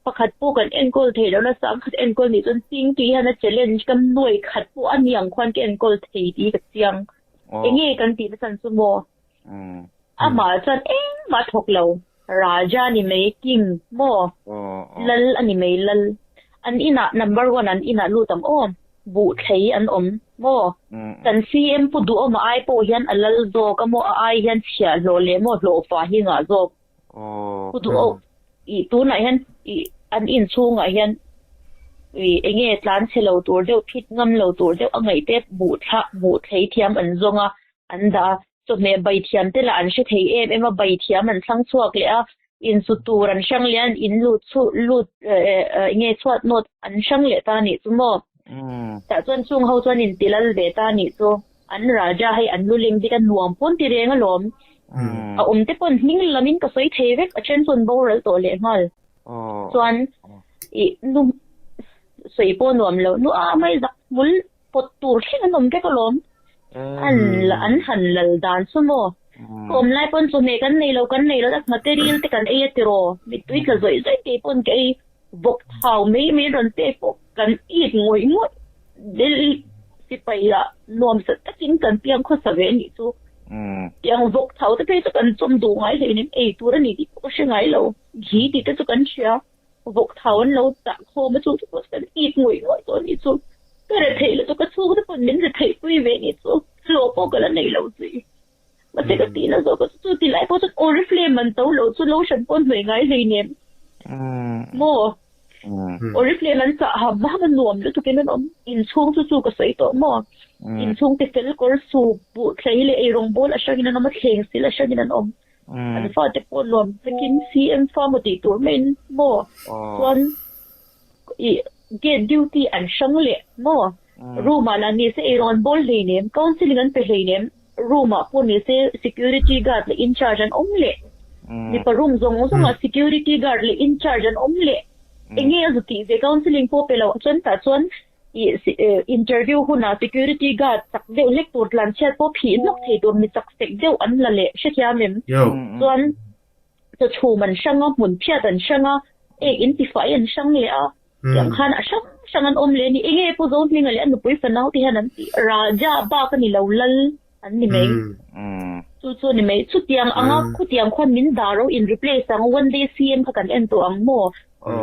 pakhat pawh kan enkawl thei lohna sangkhat enkawl nih chuan ching tih hian a challenge ka nuai khat pawh a ni ang khuan ka enkawl thei tih hi ka chiang enge kan tih na chhan chu maw Amah chuan engmah a thawk lo. Raja a ni mai, king maw? Lal a ni mai, lal. An inah number one an inah lut ang aw. Buh thlei an awm maw? Kan CM pu duhawma ai pawh hian a lal zawk a maw? A ai hian chhiahhlawh leh maw hlawhfa hi ngah zawk. Pu duh ih tunah hian ih an inchhungah hian ih enge tlan chhe lo tur deuh phit ngam lo tur deuh a ngaih te buh thlah buh thlei thiam an zawng a an dah a chawhmeh bai thiam te lah an hre thei em em a bai thiam an thlang chhuak leh a insu tur an hrang leh a in lut chhuh lut enge chhuat nawt an hrang leh ta anih chu maw tah chuan chung ho chuan inti lal ve ta anih chu. An Raja hei an lu leng dik a nuam pawn ti reng alawm. A awm te pawn hming lamin ka sawi thei vek, a then chuan boral tawh leh nghal. Chuan ih nu sawi pawh nuam lo, nu a mai zak hmul pawt tur thleng an awm vek alawm. An an han lal dan chu maw. Ka awm lai pawn chawhmeh kan nei lo kan nei lo a material te kan ei a tiraw. Mittui tla zawih zawih kei pawn ka ei. Vawk thau mai mai rawn pek pawh kan it ngawih ngawih Delhi sipai ah nuam sat takin kan piang khawsa ve anih chu. Tiang vawk thau te phei chu kan chawm duh ngai hleinem ei tur a ni tih pawh ka hre ngai lo. Ghi tih te chu kan hria. Vawk thau an lo dah khawm a chu chu pawh chu kan it ngawih ngawih tawh anih chu. Ka retheih lutuk ka chhung te pawn min retheih pui ve anih chu. Hlawh pawh ka la nei lo zui. Mahse ka tihna zawk a chu ti lai pawh chuan Oriflame an to lo chu lotion pawh an hnawih ngai hleinem. Maw? Oriflame an chah ham ham a nuam lutuk in an awm. Inchhung chu chu ka sawi tawh maw? Inchhung te fel kawr sup buh thlei leh eirawng bawl a hrangin an awm a, thleng sil a hrangin an awm. An fate pawh nuam takin CM fa maw tih tur maiin maw? Chuan ih gate duty an hrang leh maw? Room ah lah nise eirawng an bawl hleinem, counselling an pe hleinem. Room ah pawh ni se security guard leh incharge an awm leh. Mipa room zawng zawng ah security guard leh incharge an awm leh. Enge a zu tih ve counselling pawh pe lo chuan tah chuan ih interview hun ah security guard chak deuh hlek tur tlan chhiat pawh phih hnawk thei tur mi chak sek deuh an la leh hrethiam em? Chuan chawchhum an hrang a hmun phiat an hrang a ek in tifai an hrang leh a. Tiang khan a hrang hrang an awm leh a ni. Enge Pu Zohminga leh a nupui fanau te hian an tih Raja bak a ni lo lal an ni mai. Chu chu a ni mai. Chutiang anga khutiang khuan min dah ro in replace ang one day CM kha kan en tawh ang maw?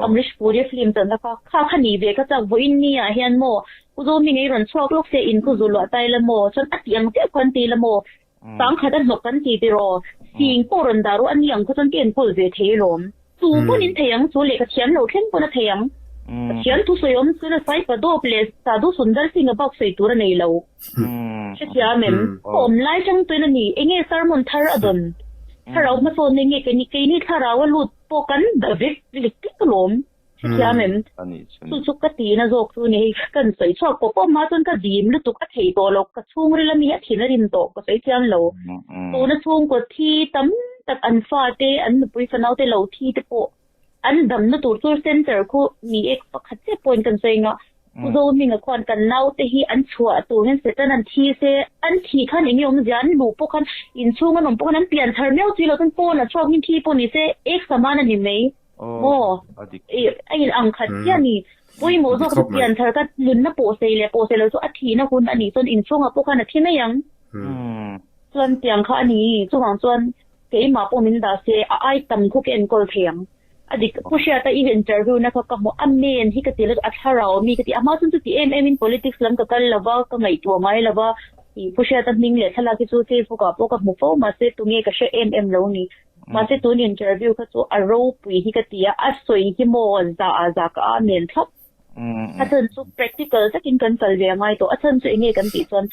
Amrish Puri film channa kha kha kha ni ve ka chak vawiin ni ah hian maw Pu Zohminga i rawn chhuak lawk se in khu zu luah tai la maw? Chuan a tih ang chiah khuan ti la maw? Sangkhat a hnawk kan ti tiraw? Sing pawh rawn dah rawh a ni ang khaw chuan ka enkawl ve thei alawm. Tu pawn in thei ang chu leh ka thiam lo thleng pawn a thei ang. Ka thiam thu sawi awm chuan a Saipa dawp leh Sadhu Sundar Singh a bak sawi tur a nei lo. Hrethiam em? Ka awm lai chang tuin a ni. Enge sermon thar a dawn? Thlarau hmasawn enge keini thlarau a lut? pawh kan da vek lek lek alawm. Hrethiam em? Chu chu ka tihna zawk chu ni hei kan sawi chhuak pawh pawh hma chuan ka dim lutuk a thei tawh lo ka chhungril ami hi a thin a rim tawh ka sawi thiam lo. Tuna chhungkaw thi tam tak an fate an nupui fanau te lo thi te pawh an damna tur chu center khu ni e pakhat chiah pawhin kan sawi anga Pu Zohminga khuan kan naute hi an chhuah tur hian Satan an thi se an thih khan eng nge awmzia an luh pawh khan inchhung an awm pawh khan an pian thar miau si lo chuan pawn a chhuak hin thi pawh ni se ek saman a ni mai maw a in ang khat chiah a ni pawimawh zawk chu pian thar kha nunna pawhsei leh pawhsei lo chu a thihna hun a nih chuan inchhungah pawh khan a thi mai ang chuan tiang kha a ni chuvang chuan keimah pawh min dah se a ai tam khu ka enkawl thei ang. A dik, Pu Hriata i interview na kha ka hmu a men hi ka ti lutuk, a thlarau mi ka ti a, hma chuan chuti em em in politics lam ka kal lova, ka ngaihtuah ngai lova, ih Pu Hriata hming leh thlalak hi chu Facebook ah pawh ka hmu fo mahse tunge ka hre em em lo ni. Mahse tun interview kha chu a ropui hi ka ti a, a sawi hi maw za ah za ka a men thlap. A chhan chu practical takin kan kal ve a ngai tawh. A chhan chu enge kan tih chuan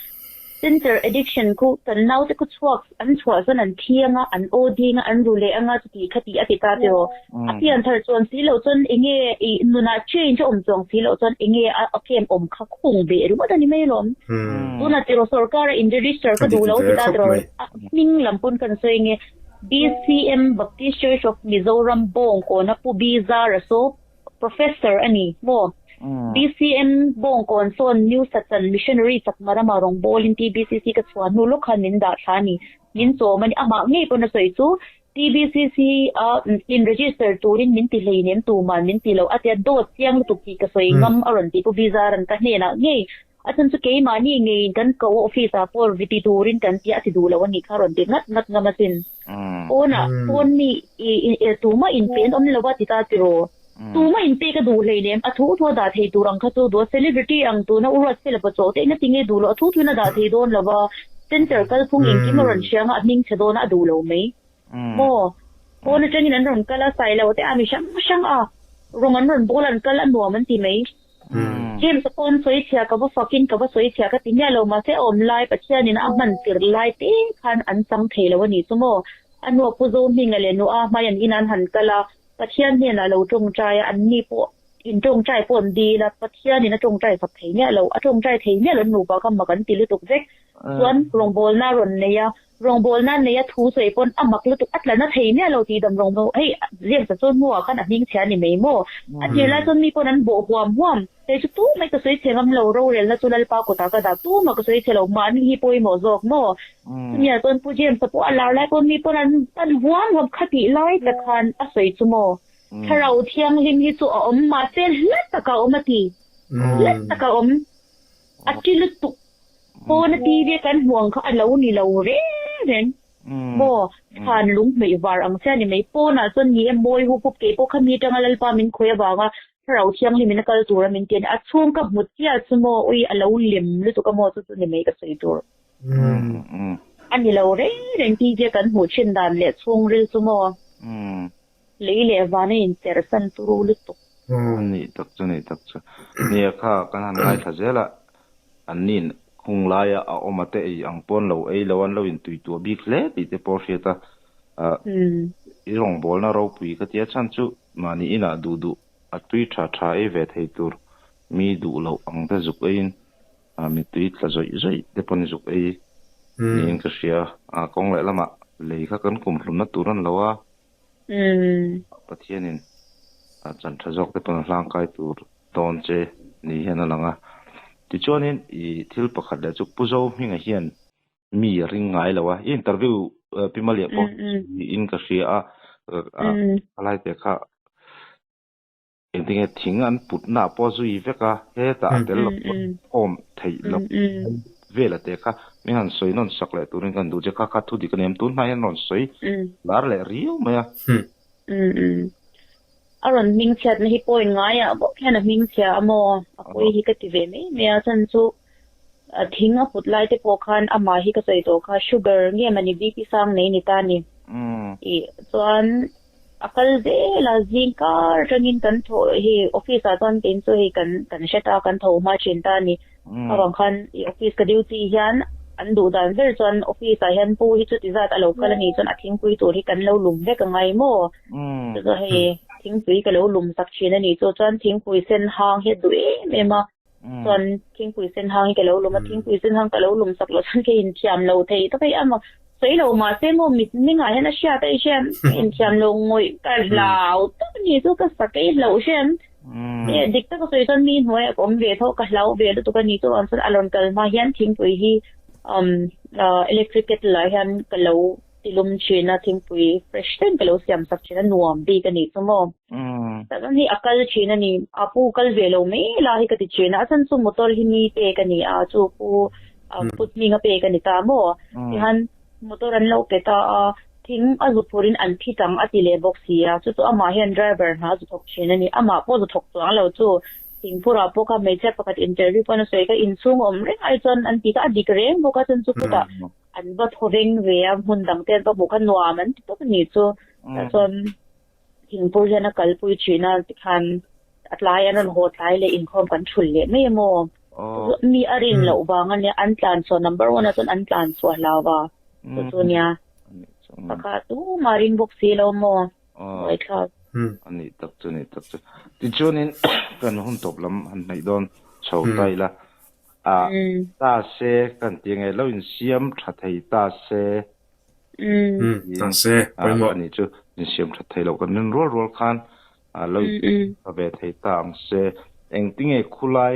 center addiction khu kan naute khu chhuak an chhuah chuan an thi anga, an aw ding a, an ru leh anga chuti kha tih a ti ta tiraw. A pian thar chuan si loh chuan enge ih nunah change a awm chuang si loh chuan enge a camp awm kha khung beh ringawt a ni mai alawm. Tunah tiraw sorkara in register ka duh lo a ti ta tiraw. A hming lam pawn kan sawi nge BCM Baptist Church of Mizoram Bawngkawna Pu Bizara saw Professor a ni maw? BCM Bawngkawn sawn New Sachan Missionary chakma rama rawngbawlin TBCC ka chhuah hnu lawk khan min dah thla a ni. Min chawm a ni. Amah ngei pawn a sawi chu TBCC a in register turin min ti hleinem tuman min ti lo a tia dawt chiang lutuk tih ka sawi ngam a rawn ti Pu Bizaran ka hnenah ngei a chhan chu keimahni ngeiin kan ko office ah pawh ti turin kan tia a ti duh lo a nih kha a rawn ti ngat ngat ngam asin. Pawnah pawn mi i tumah inpe an awm lo a ti ta tiraw? Tumah inpe ka duh hleinem, a thu thu a dah thei tur ang kha chu duh a, celebrity ang tuna u ruat fela pawh chawh te ina tinge duh loh, a thu thuin a dah thei dawn lo va, center kalphung engkim a rawn hriang a, a hming chhe dawn a, a duh lo mai. Maw? Pawn atangin an rawn kal a, sailo te a mi hrang hrang a, rawng an rawn bawl an kal a nuam an ti mai. James a pawn sawi chhia ka va fakin ka va sawi chhia ka ti miah lo mahse a awm lai Pathianin a hman tirh lai te khan an chang thei lo a ni chu maw? A hnuah Pu Zohminga leh Nua hmai an in an han kal a, Pathian hnenah lo tawngtai a, anni pawh in tawngtai pawh an dil a, Pathianin a tawngtai fak thei miah lo, a tawngtai thei miah lo an nupa kha mak an ti lutuk vek. Chuan rawngbawlna a rawn nei a, Rawngbawlna neia thu sawi pawn a mak lutuk, a tla na thei miah lo tih dam rawngbawlna hei James a chuan hnuah khan a hming chhia a ni mai maw? A tir lai chuan mi pawn an bawh huam huam, hei chu tumah ka sawi chhe ngam lo, rorelna chu Lalpa kutah ka dah, tumah ka sawi chhe lo, mahni hi pawimawh zawk maw? Chumi ah chuan Pu James a pawh a lar lai pawn mi pawn an pan huam huam khatih lai tak khan a sawi chu maw? Thlarau Thianghlim hi chu a awm mahse hla takah a awm a ti, hla takah a awm, a ti lutuk. Pawn a TV a kan hmuh ang kha a lo ni lo reng reng maw? Chhan lung hmeih var ang che a ni mai. Pawnah chuan ni e mawi hup hup kei pawh kha mi atanga Lalpa min khawih avanga Thlarau Thianghlimin a kal tura min ti a ni. A chhung ka hmu chiah chu maw ui a lo lem lutuk a maw chu chu ni mai ka sawi tur. A ni lo reng reng TV a kan hmuh thin dan leh chhungril chu maw? Lei leh van a incherh san turu lutuk. A nih tak chu, nih tak chu. Nia kha kan han ngaithla zel a, an nin khung laia a awm a te ei ang pawn lo ei lo an lo intui tuah bik hle tih te pawh a hriat a. I rawngbawlna ropui ka tia chhan chu mahni inah duh duh a tui tha tha ei ve thei tur mi duh loh ang te zuk eiin mittui tla zawih zawih te pawn zuk ei niin ka hria a. Kawng leh lamah lei kha kan kumhlumna tur a ni lo a. Pathianin chan tha zawk te pawn a hlangkai tur dawn che ni hian a lang a. Tichuanin i thil pakhat leh chu Pu Zohminga hian mi a ring ngai lo a. I interview Pi Maliah pawh niin ka hria a, a lai te kha Engtinge thing an putna ah pawh zui vek a, hetah a tel lo pawn awm theih loh vel a te kha min han sawi nawn sak leh turin kan duh che kha kha thu dik a ni em? Tun hma hian rawn sawi lar leh riau mai a. A rawn hming chhiatna hi point ngaiah bawk hian a hming chhia a maw? A pawi hi ka ti ve mai mai a, chhan chu thing a put lai te pawh khan amah hi ka sawi tawh kha sugar nge mawni BP sang nei ni ta ni. Ih chuan A kal zel a, zing kar atangin kan thaw hei office ah chuan kei chu hei kan kan hre ta, kan tho hma thin ta a ni. Avang khan i office ka duty hian an duh dan ber chuan office ah hian pu hi chuti zat a lo kal a nih chuan a thingpui tur hi kan lo lum vek a ngai maw? Chu chu hei thingpui ka lo lum sak thin a nih chu chuan thingpui sen hang hi a duh em em a chuan thingpui sen hang hi ka lo lum a thingpui sen hang ka lo lum sak loh chuan ka inthiam lo thei tak hei ama sawi lo mahse maw mit mingah hian a hriat a i hriat ka inthiam lo ngawih ka hlau tak a ni chu ka sakei hlauh hriat e dik taka sawi chuan mi hnuaiah ka awm ve tho ka hlau ve lutuk a ni chu ang chuan a rawn kal hma hian thingpui hi umm electric kettle ah hian ka lo ti lum thin a thingpui fresh deuhin ka lo siam sak thin a nuam bik a nih chu maw tah chuan hei a kal thin a ni a pu kal ve lo mai la hi ka ti thin a a chhan chu motor hi mi pek a ni a chu pu put hming a pek a ni ta maw tihian motor an lo pe ta a thing a zu phurin an thi tang a ti leh bawk si a chu chu amah hian driver hna a zu thawk thin a ni amah pawh zu thawk chuang lo chu thingphurah pawh kha hmeichhia pakhat interview pawn a sawi kha inchhung awm reng ai chuan an ti kha a dik reng bawk a chuan chu khutah An va thaw veng ve a, hmun dang te an va hmuh kha nuam an ti tawp a nih chu. Tah chuan thingpur hian a kalpui thin a, tikhan a tlai an rawn haw tlai leh inkhawm kan thulh leh mai emaw. Mi a rin loh vang a nia, an tlan chhuah number one ah chuan an tlan chhuah hlau va, chu chu nia. Pakhat tumah ring bawk si lo maw, buaithlak. A nih tak chu, a nih tak chu. Tichuanin kan hun tawp lam han hnaih dawn chho ta ila. A ta se kan ti nge lo insiam tha thei ta se ta se pawimawh a nih chu insiam tha thei lo kan rin rual rual khan lo tha ve thei ta ang se engtinge khulai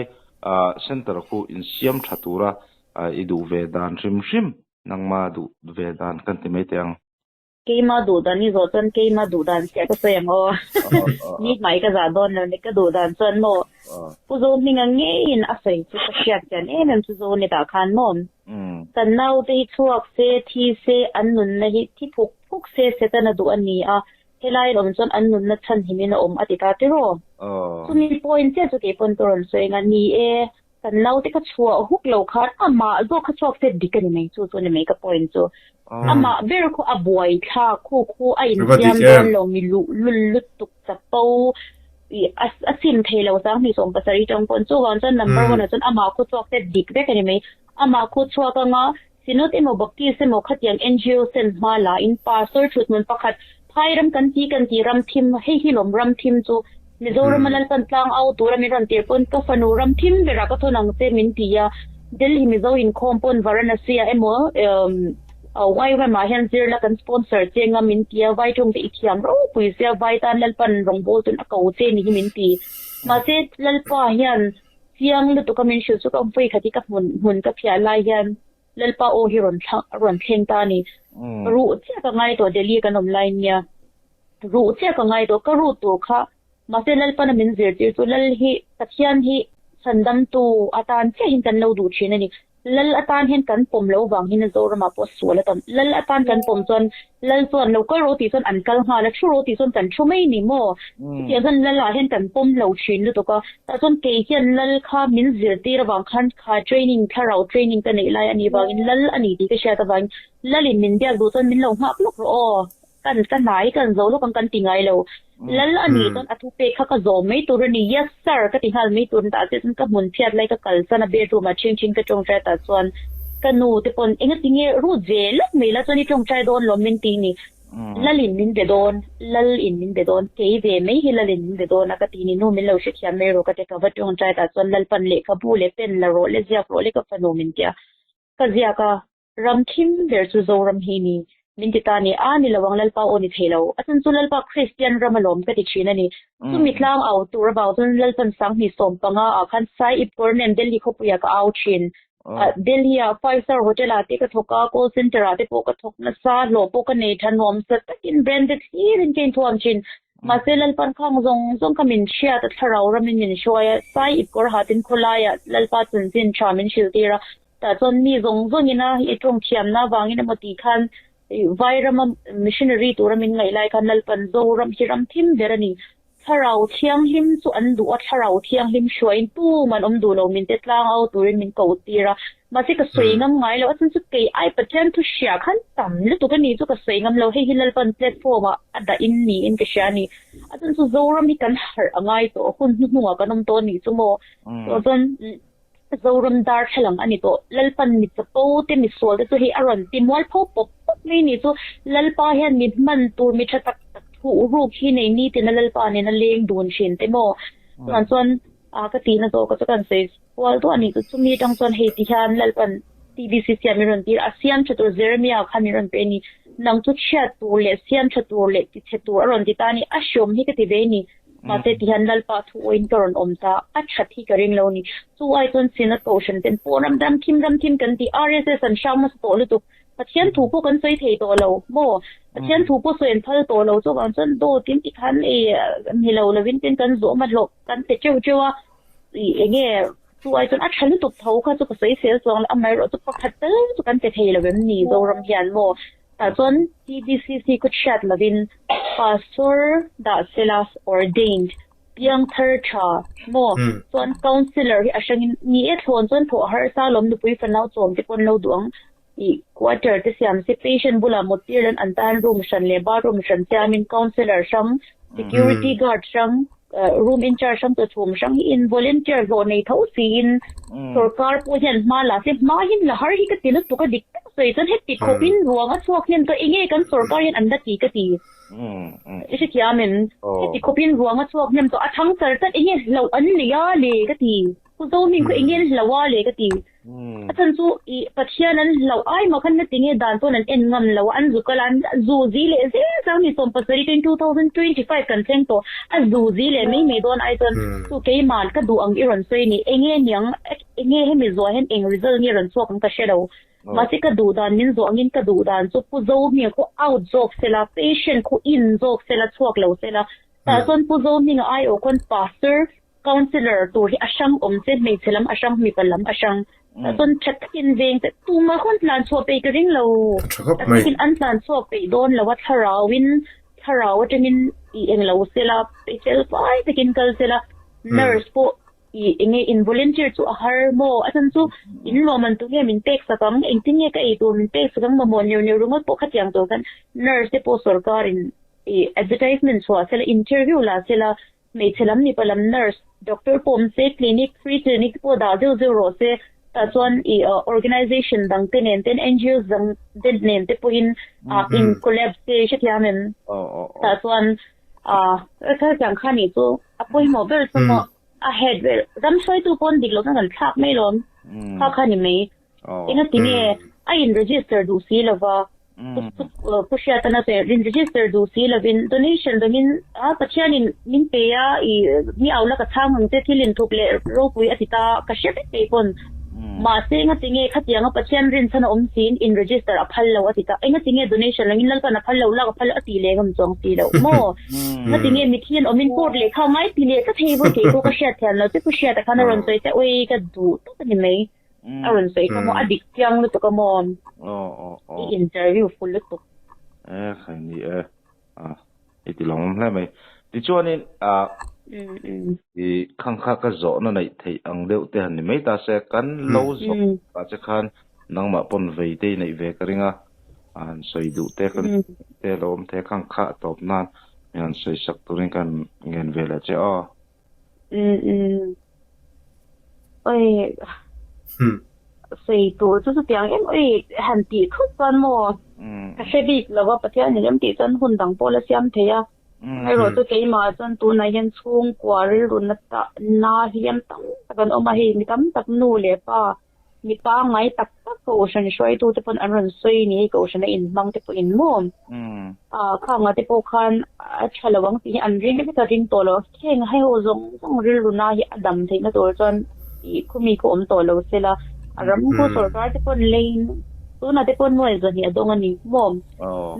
center khu insiam tha tura i duh ve dan hrim hrim nangma duh ve dan kan ti mai teh ang. Keima duh dan i zawh chuan keima duh dan chiah ka sawi ang aw. Ni hmai ka zah dawn lo ni ka duh dan chuan maw Pu Zohminga ngeiin a sawi chu ka hriat chian em em chu Zonet ah khan maw kan naute hi chhuak se thi se an nunna hi thi phuk phuk se Setana duh a ni a helai in awm chuan an nunna chhan himin a awm a ti ta tiraw. Chumi point chiah chu keipawn ka rawn sawi ang a ni e. Kan naute ka chhuah huk lo khan amah zawk kha chhuak set dik a ni mai, chu chu a ni mai ka point chu. Amah ber khu a buai thlak khu khu a insiam dawn lo mi luh lul lutuk chapo ih a sim thei lo sanghnih 70 tang pawn chuvang chuan number one ah chuan amah khu chhuak set dik vek a ni mai. Amah khu chhuak anga Synod emaw Baptist emaw khatiang NGO sen hma la in pastor thuthmun pakhat phai ram kan ti kan ti ram thim hei hi lawm ram thim chu Mizoram a Lalpan tlang au tura min rawn tir pawn ka fanu ram thim berah ka thawn ang che min ti a Delhi Mizo inkhawm pawn Varanasi ah emaw YWAM ah hian zirla kan sponsor che anga min ti a vai tawng te i thiam ropui sia vai tan Lalpan rawngbawl tun a ko che ni hi min ti mahse Lalpa hian Chiang lutuk a min hrilh chu ka vawi khat hi ka hmun hmun ka phiah lai hian Lalpa aw hi rawn thlang rawn thleng ta a ni. Ruh chiah ka ngai tawh Delhi kan awm lai nia. Ruh chiah ka ngai tawh ka ruh tur kha mahse Lalpana min zirtir chu Lal hi Pathian hi chhandamtu atan chiahin kan lo duh thin a ni. Lal atan hian kan pawm loh vang hian Zoramah pawh sual a tam. Lal atan kan pawm chuan Lal chuan lo kal rawh tih chuan an kal nghal a, thu rawh tih chuan kan thu mai ni maw? Chutiang chuan Lal ah hian kan pawm lo thin lutuk a. Tah chuan kei hian Lal kha min zirtir avang khan kha training thlarau training ka neih lai a nih vangin Lal a ni tih ka hriat avangin Lalin min biak duh chuan min lo nghak lawk rawh aw. Kan ka hnai kan zo lawk ang kan ti ngai lo. Lal a nih chuan a thupek kha ka zawm mai tur a ni, Yes sir ka ti nghal mai tur a ni tah chiah chuan ka hmun phiat lai ka kalsan a bedroom ah ṭhing ṭhing ka ṭawngṭai tah chuan ka nu te pawn enga ti nge rut ve lawk mai la chuan i ṭawngṭai dawn lawm min ti ni. Lal in min be dawn, Lal in min be dawn, kei ve mai hi Lal in min be dawn a ka ti ni, nu min lo hrethiam mai rawh ka ti ka va ṭawngṭai tah chuan Lalpan lehkhabu leh pen la rawh le ziak rawh le ka fanu min ti a, ka ziak a. Ram thim ber chu Zoram hi ni. Min ti ta ni. A ni lo ang Lalpa aw ni thei lo. A chhan chu Lalpa Kristian ram alawm ka ti thin a ni. Chumi tlang au tur avang chuan Lalpan 2015 ah khan Sai Ipkawr nen Delhi khawpuiah ka au thin. Delhi ah Five Star Hotel ah te ka thawk a, Call Center ah te pawh ka thawk nasa, hlawh pawh ka nei tha nuam sa takin branded hlirin ka inthuam thin. Mahse Lalpan khang zawng zawng kha min hriat a, thlarau ramin min hruai a, Sai Ipkawr hatin khawlaiah Lalpa chanchin tha min hrilhtir a. Tah chuan mi zawng zawngin a i tawng thiamna avangin emaw tih khan Vairama missionary tura min ngaih lai khan Lalpan Zoram hi ram thim ber a ni. Thlarau Thianghlim chu an duh a, Thlarau Thianghlim hruaiin tuman awm duh lo min te tlang au turin min ko tir a. Mahse ka sawi ngam ngai lo, a chhan chu kei ai Pathian thu hria khan tam lutuk a ni chu ka sawi ngam lo, hei hi Lalpan platform ah a dah in niin ka hria a ni. A chhan chu Zoram hi kan harh a ngai tawh, hun hnuhnungah kan awm tawh a nih chu maw. Chuan. Zoram darthlalang a ni tawh. Lalpan mi chapo te mi sual te chu hei a rawn ti mualpho pawp pawp mai ni chu Lalpa hian mi hman tur mi tha tak tak thuh ruk hi nei nitin a Lalpa nena leng dun thin te maw? Chuan chuan a ka tihna zawk a chu kan sawi kual duah a ni chu. Chumi atang chuan hei ti hian Lalpan TBCC ah min rawn tir a, siam tha tur Jeremiah khan min rawn pe a ni. Nang chu chhiat tur leh siam tha tur leh ti chhe tur a rawn ti ta a ni. A hreawm hi ka ti ve a ni. Mahse ti hian Lalpa thu awiin ka rawn awm ta, a that hi ka ring lo a ni. Chu ai chuan Synod Kohhran ten pawh ram ram thim ram thim kan ti, RSS an hrang hmasa tawh lutuk, Pathian thu pawh kan sawi thei tawh lo maw? Pathian thu pawh sawi an phal tawh lo, chuvang chuan dawt in tikhan ei ni lo lovin tin kan zawh hma hlawh kan pe teuh teuh a, ih enge chu ai chuan a tha lutuk tho kha chu ka sawi sel chuang lo, amaherawhchu chu pakhat tal chu kan pe thei lo em ni Zoram hian maw? Tah chuan TBCC ku chhiat lovin Pastor dah sela ordained piangthar tha maw chuan councillor hi a hrangin ni e thlawn chuan thawh harsa lawm nupui fanau chawm te pawn lo duh ang ih quarter te siam se patient bulah mut tir lan an tan room hran leh bathroom hran siamin councillor hrang security guard hrang room in charge hrang chu chhum hrang hi in volunteer hlawh nei tho siin sorkar pawh hian hma la se hma hian la har hi ka ti lutuk a dik tak sawi chuan heti khawpin ruang a chhuak hian ka enge kan sorkar hian an la ti ka ti i hrethiam em heti khawpin ruang a chhuak hnem tawh a thang char chat enge hlauh an nei a le ka ti pu Zohming khaw enge an hlauh a le ka ti. A chhan chu i Pathian an hlauh ai mah khan heti nge dan pawn an en ngam lo a, an zu kal a, an zu zi leh zel chang ni 17 in 2025 kan thleng tawh, a zu zi leh mai mai dawn ai chuan chu keiman ka duh ang i rawn sawi ni, enge niang enge hemi zuah hian eng result nge rawn chhuak ang ka hre lo, mahse ka duh dan min zawh angin ka duh dan chu Pu Zohminga khu out zawk sela, patient khu in zawk sela, chhuak lo sela, tah chuan Pu Zohminga aiawh khawn Pastor Councillor tur hi a hrang awm che, hmeichhe lam a hrang, mipa lam a hrang. Tah chuan tha takin veng te tumah khawn tlan chhuah peih ka ring lo. Tha khawp mai. Takin an tlan chhuak peih dawn lo a, thlarauin thlarau atangin i eng lo sela, peih fel fai takin kal sela, nurse pawh i enge in volunteer chu a har maw? A chhan chu in lawmman tu nge min pek sak ang, engtin nge ka ei tur min pek sak ang mamawh neuh neuh ringawt pawh khatiang tur khan nurse te pawh sorkarin i advertisement chhuah sela, interview la sela, Hmeichhe lam mipa lam nurse, doctor pawh awm se, clinic, free clinic te pawh dah zeuh zeuh rawh se. Tah chuan ih organization dang te nen ten NGOs dang te nen te pawhin in collab se hrethiam em? Tah chuan khatiang kha nih chu a pawimawh ber chu maw a head ber ram hruaitu pawn dik lohna kan thlak mai lawm kha kha ni mai. Engati nge a in register duh si lova Pu Hriatana chuan in register duh si lovin donation dawngin a Pathianin min pe a i mi au la ka chhang ang che thil inthup leh ropui a ti ta ka hre vek thei pawn mahse engati nge khatianga Pathian rinchhan a awm siin in register a phal lo a ti ta engati nge donation langin Lalpan a phal lo lak a phal lo a tih leh ngam chuang si loh maw engati nge mithian awmin court lehkha ngai ti leh tlat hei vawi kei pawh ka hriat thiam lo che Pu Hriata khan a rawn sawi che ui ka duh tawp a ni mai. A rawn sawi kha maw a dik chiang lutuk a maw i interview full lutuk. E khai ni e a i ti lawm awm hle mai. Tichuanin a i khang kha ka zawhna neih theih ang deuh te han ni mai ta se kan lo zawh ta che khan nangmah pawn vei te i neih ve ka ring a, a han sawi duh te kan te lo awm thei a khang kha a tawp nan mi han sawi sak turin kan ngen ve leh che aw. Oi sawi tur chu chutiang em oi han tih thut chuan maw ka hre bik lo a Pathian in em tih chuan hun dang pawh la siam thei a erawh chu keimah chuan tunah hian chhungkua rilru na ta na hliam tam tak an awm a hei mi tam tak nu leh pa Mi pangngai tak tak Kohhran hruaitute pawn an rawn sawi ni hei Kohhran a inhmang te pawhin maw khanga te pawh khan a tha lo ang tih hi an ring vek a ring tawh lo heng hei ho zawng zawng rilru na hi a dam theihna tur chuan ih khawmi khaw awm tawh lo sela a ram khu sorkar te pawn leiin tunah te pawn nuai zahnih a dawng a ni maw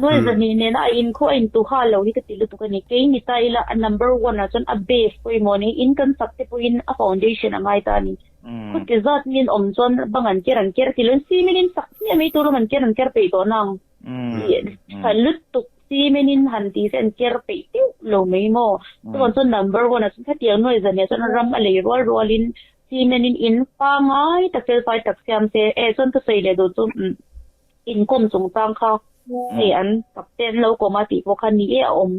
nuai zahnih nena a in khaw a in tu ha lo hi ka ti lutuk a ni kei ni ta ila a number one ah chuan a base pawimawh a ni in kan sak te pawhin a foundation a ngai ta a ni. Khuti zat min awm chuan bang an ker an ker ti lo cement in sak hmiah mai tur an ker an ker peih tawh nang. Tha lutuk cement in han ti se an ker peih deuh lo mai maw. Chuvang chuan number one ah chuan khatiang nuai zan ah chuan ram a lei rual rual in cement in in pangai tak felfai tak siam se eh chuan ka sawi leh duh chu inkawm chungchang kha hei an kapte an lo kawm a tih pawh kha ni e a awm.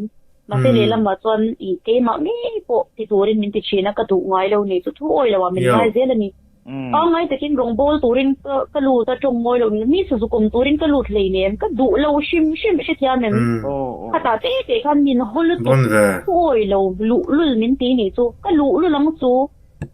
Mahse lehlamah chuan ih keimah ngei pawh ti turin min ti thin a, ka duh ngai lo ni chu thu awi loah min ngai zel a ni. Pangngai takin rawngbawl turin ka lut a, tawng ngawi lo mi sazu kawm turin ka lut hleinem, ka duh lo hrim hrim hrethiam em? Khatah te te khan min haw lutuk, thuawi lo luhlul min ti nih chu, ka luhlul ang chu,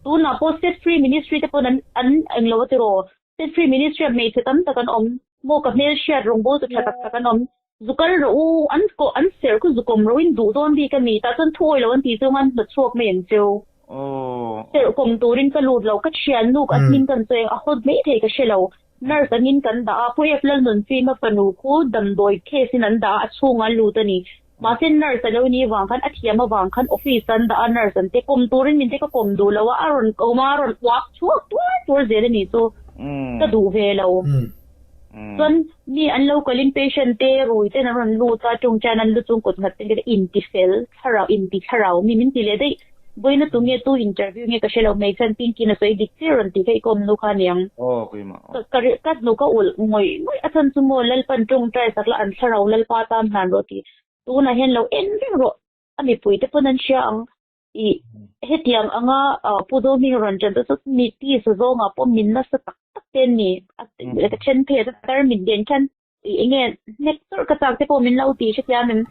tunah pawh Set Free Ministry te pawn an an englo a tiraw, Set Free Ministry ah hmeichhe tam tak an awm, maw ka hmelhriat rawngbawl tu tha tak tak an awm, Zu kal rawh u, an kawh an serh khu zu kawm rawh in duh dawn bik a mi, tah chuan thuawi lo an tih chu an hnawt chhuak mai ang cheu. Serh kawm turin ka lut lo, ka thiannu ka hming kan sawi ang, a hawt mai thei ka hre lo. Nurse angin kan dah a, Pu F Lalnunfima fanu khu damdawi case in an dah a, a chhungah an lut a ni. Mahse nurse a lo nih vang khan a thiam avang khan office an dah a, nurse an te kawm turin min te ka kawm duh lo a, a rawn kawm a, a rawn uak chhuak tuar tuar zel a nih chu, ka duh ve lo. Chuan mi an lo kalin patient te rui ten an rawn lut a, tawngtaina an lu chung kut nghat ten ka intifel thlarau inti thlarau mi min ti leh daih. Vawiina tu nge tu interview nge ka hre lo mai chuan Pinky-in a sawi dik chiah rawn tih kha i kawm nu kha aniang. Ka ka hnuk a ulh ngawih ngawih a chhan chu maw Lalpan tawngtai sak la an thlarau Lalpa tan hnan rawh tih tunah hian lo en reng rawh a mipui te pawn an hria ang. I hetiang anga Pu Zohming rawn ṭan chu mi tisa zawngah pawh min nasa tak tak te an ni. Ka ṭhen phei a tarmit den khan i enge hnek chawrh ka chak te pawh min lo ti hrethiam em.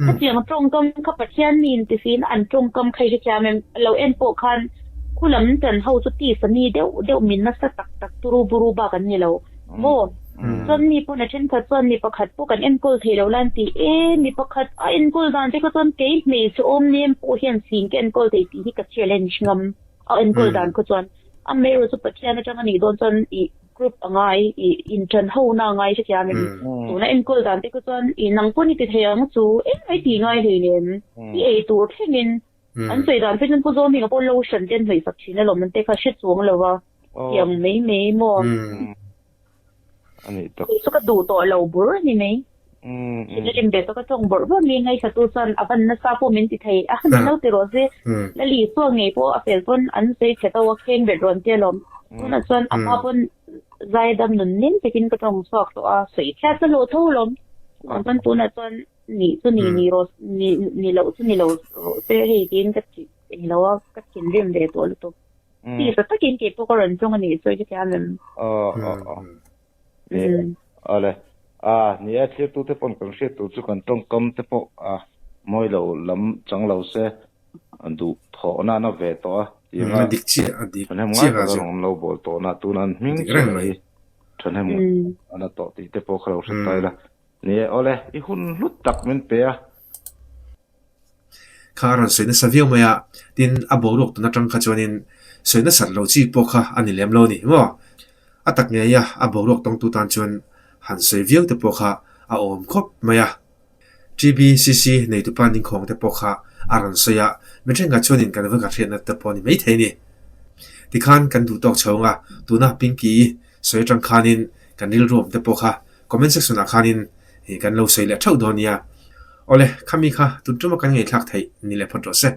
Khatiang ṭawngkam kha Pathian mi in ti siin an ṭawngkam kha i hrethiam em. Lo en pawh khan khulam ṭan ho chu tisa mi deuh deuh min nasa tak tak turu buru bak an ni lo. Maw? Chuan mi pawn a thenkhat chuan mi pakhat pawh kan enkawl thei lo la an ti e, mi pakhat a enkawl dan te kha chuan kei hmeichhe awm nem pawh hian sing ka enkawl thei tih hi ka challenge ngam a enkawl dan kha chuan amaherawhchu chu Pathian atang a nih dawn chuan i group a ngai i intan ho na a ngai hrethiam em tuna enkawl dan te kha chuan i nang pawn i ti thei ang chu engmah i ti ngai hleinem i ei tur thlengin An sawi dan phei chuan Pu Zawmhinga pawh lotion te an hnawih sak thin alawm an te kha hre chuang lo a, tiang mai mai maw. Kei chu ka duh tawh lo bur a ni mai. Thin a rim ve tawk a tawng bawrh bawrh mai ngaihthla tu chuan a van nasa pawh min ti thei a, min lo ti rawh se. Lali Isua ngei pawh a fel pawn an sawi chhe tho a, kheng bet rawn ti alawm. Tunah chuan a hma pawn zaidam nun nem takin ka tawng chhuak tawh a, sawi chhiat ka hlawh tho alawm. Chuvang chuan tunah chuan Nih chu ni ni rawh ni ni loh chu ni lo rawh se hei tiin ka ti eng lo a ka thinrim ve tawh lutuk. Ti sa takin kei pawh ka rawn ṭawng a nih chu hetiang em. Aw aw aw. Awle. A ni e thlir te pawn kan hriat tur chu kan ṭawngkam te pawh a mawi lo lam chang lo se duh thawh na na ve tawh a ti anga dik chiah a dik ṭhahnem ngai taka rawn awm lo bawl tawh na tuna an hming reng mai ṭhahnem a na tawh tih te pawh kha lo hre ta ila. Ni e, awle, i hun hlut tak min pe a. Kha a rawn sawi nasa viau mai a, tin a boruak tun atang kha chuanin sawi nasat lo chi pawh kha a ni lem lo ni maw? A tak ngei a, a boruak tawngtu tan chuan han sawi viau te pawh kha a awm khawp mai a. TBCC neitupa ningkhawng te pawh kha a rawn sawi a, mi thenkhat chuanin kan va ka hriatna te pawh a ni maithei a ni. Tikhan kan duh tawk chho ang a, tuna Pinky sawi atang khanin kan rilru awm te pawh kha Comment section ah khanin kan lo sawi leh theuh dawn nia. Awle, khami kha tun tuma kan ngaihthlak theih ni leh phawt rawh se.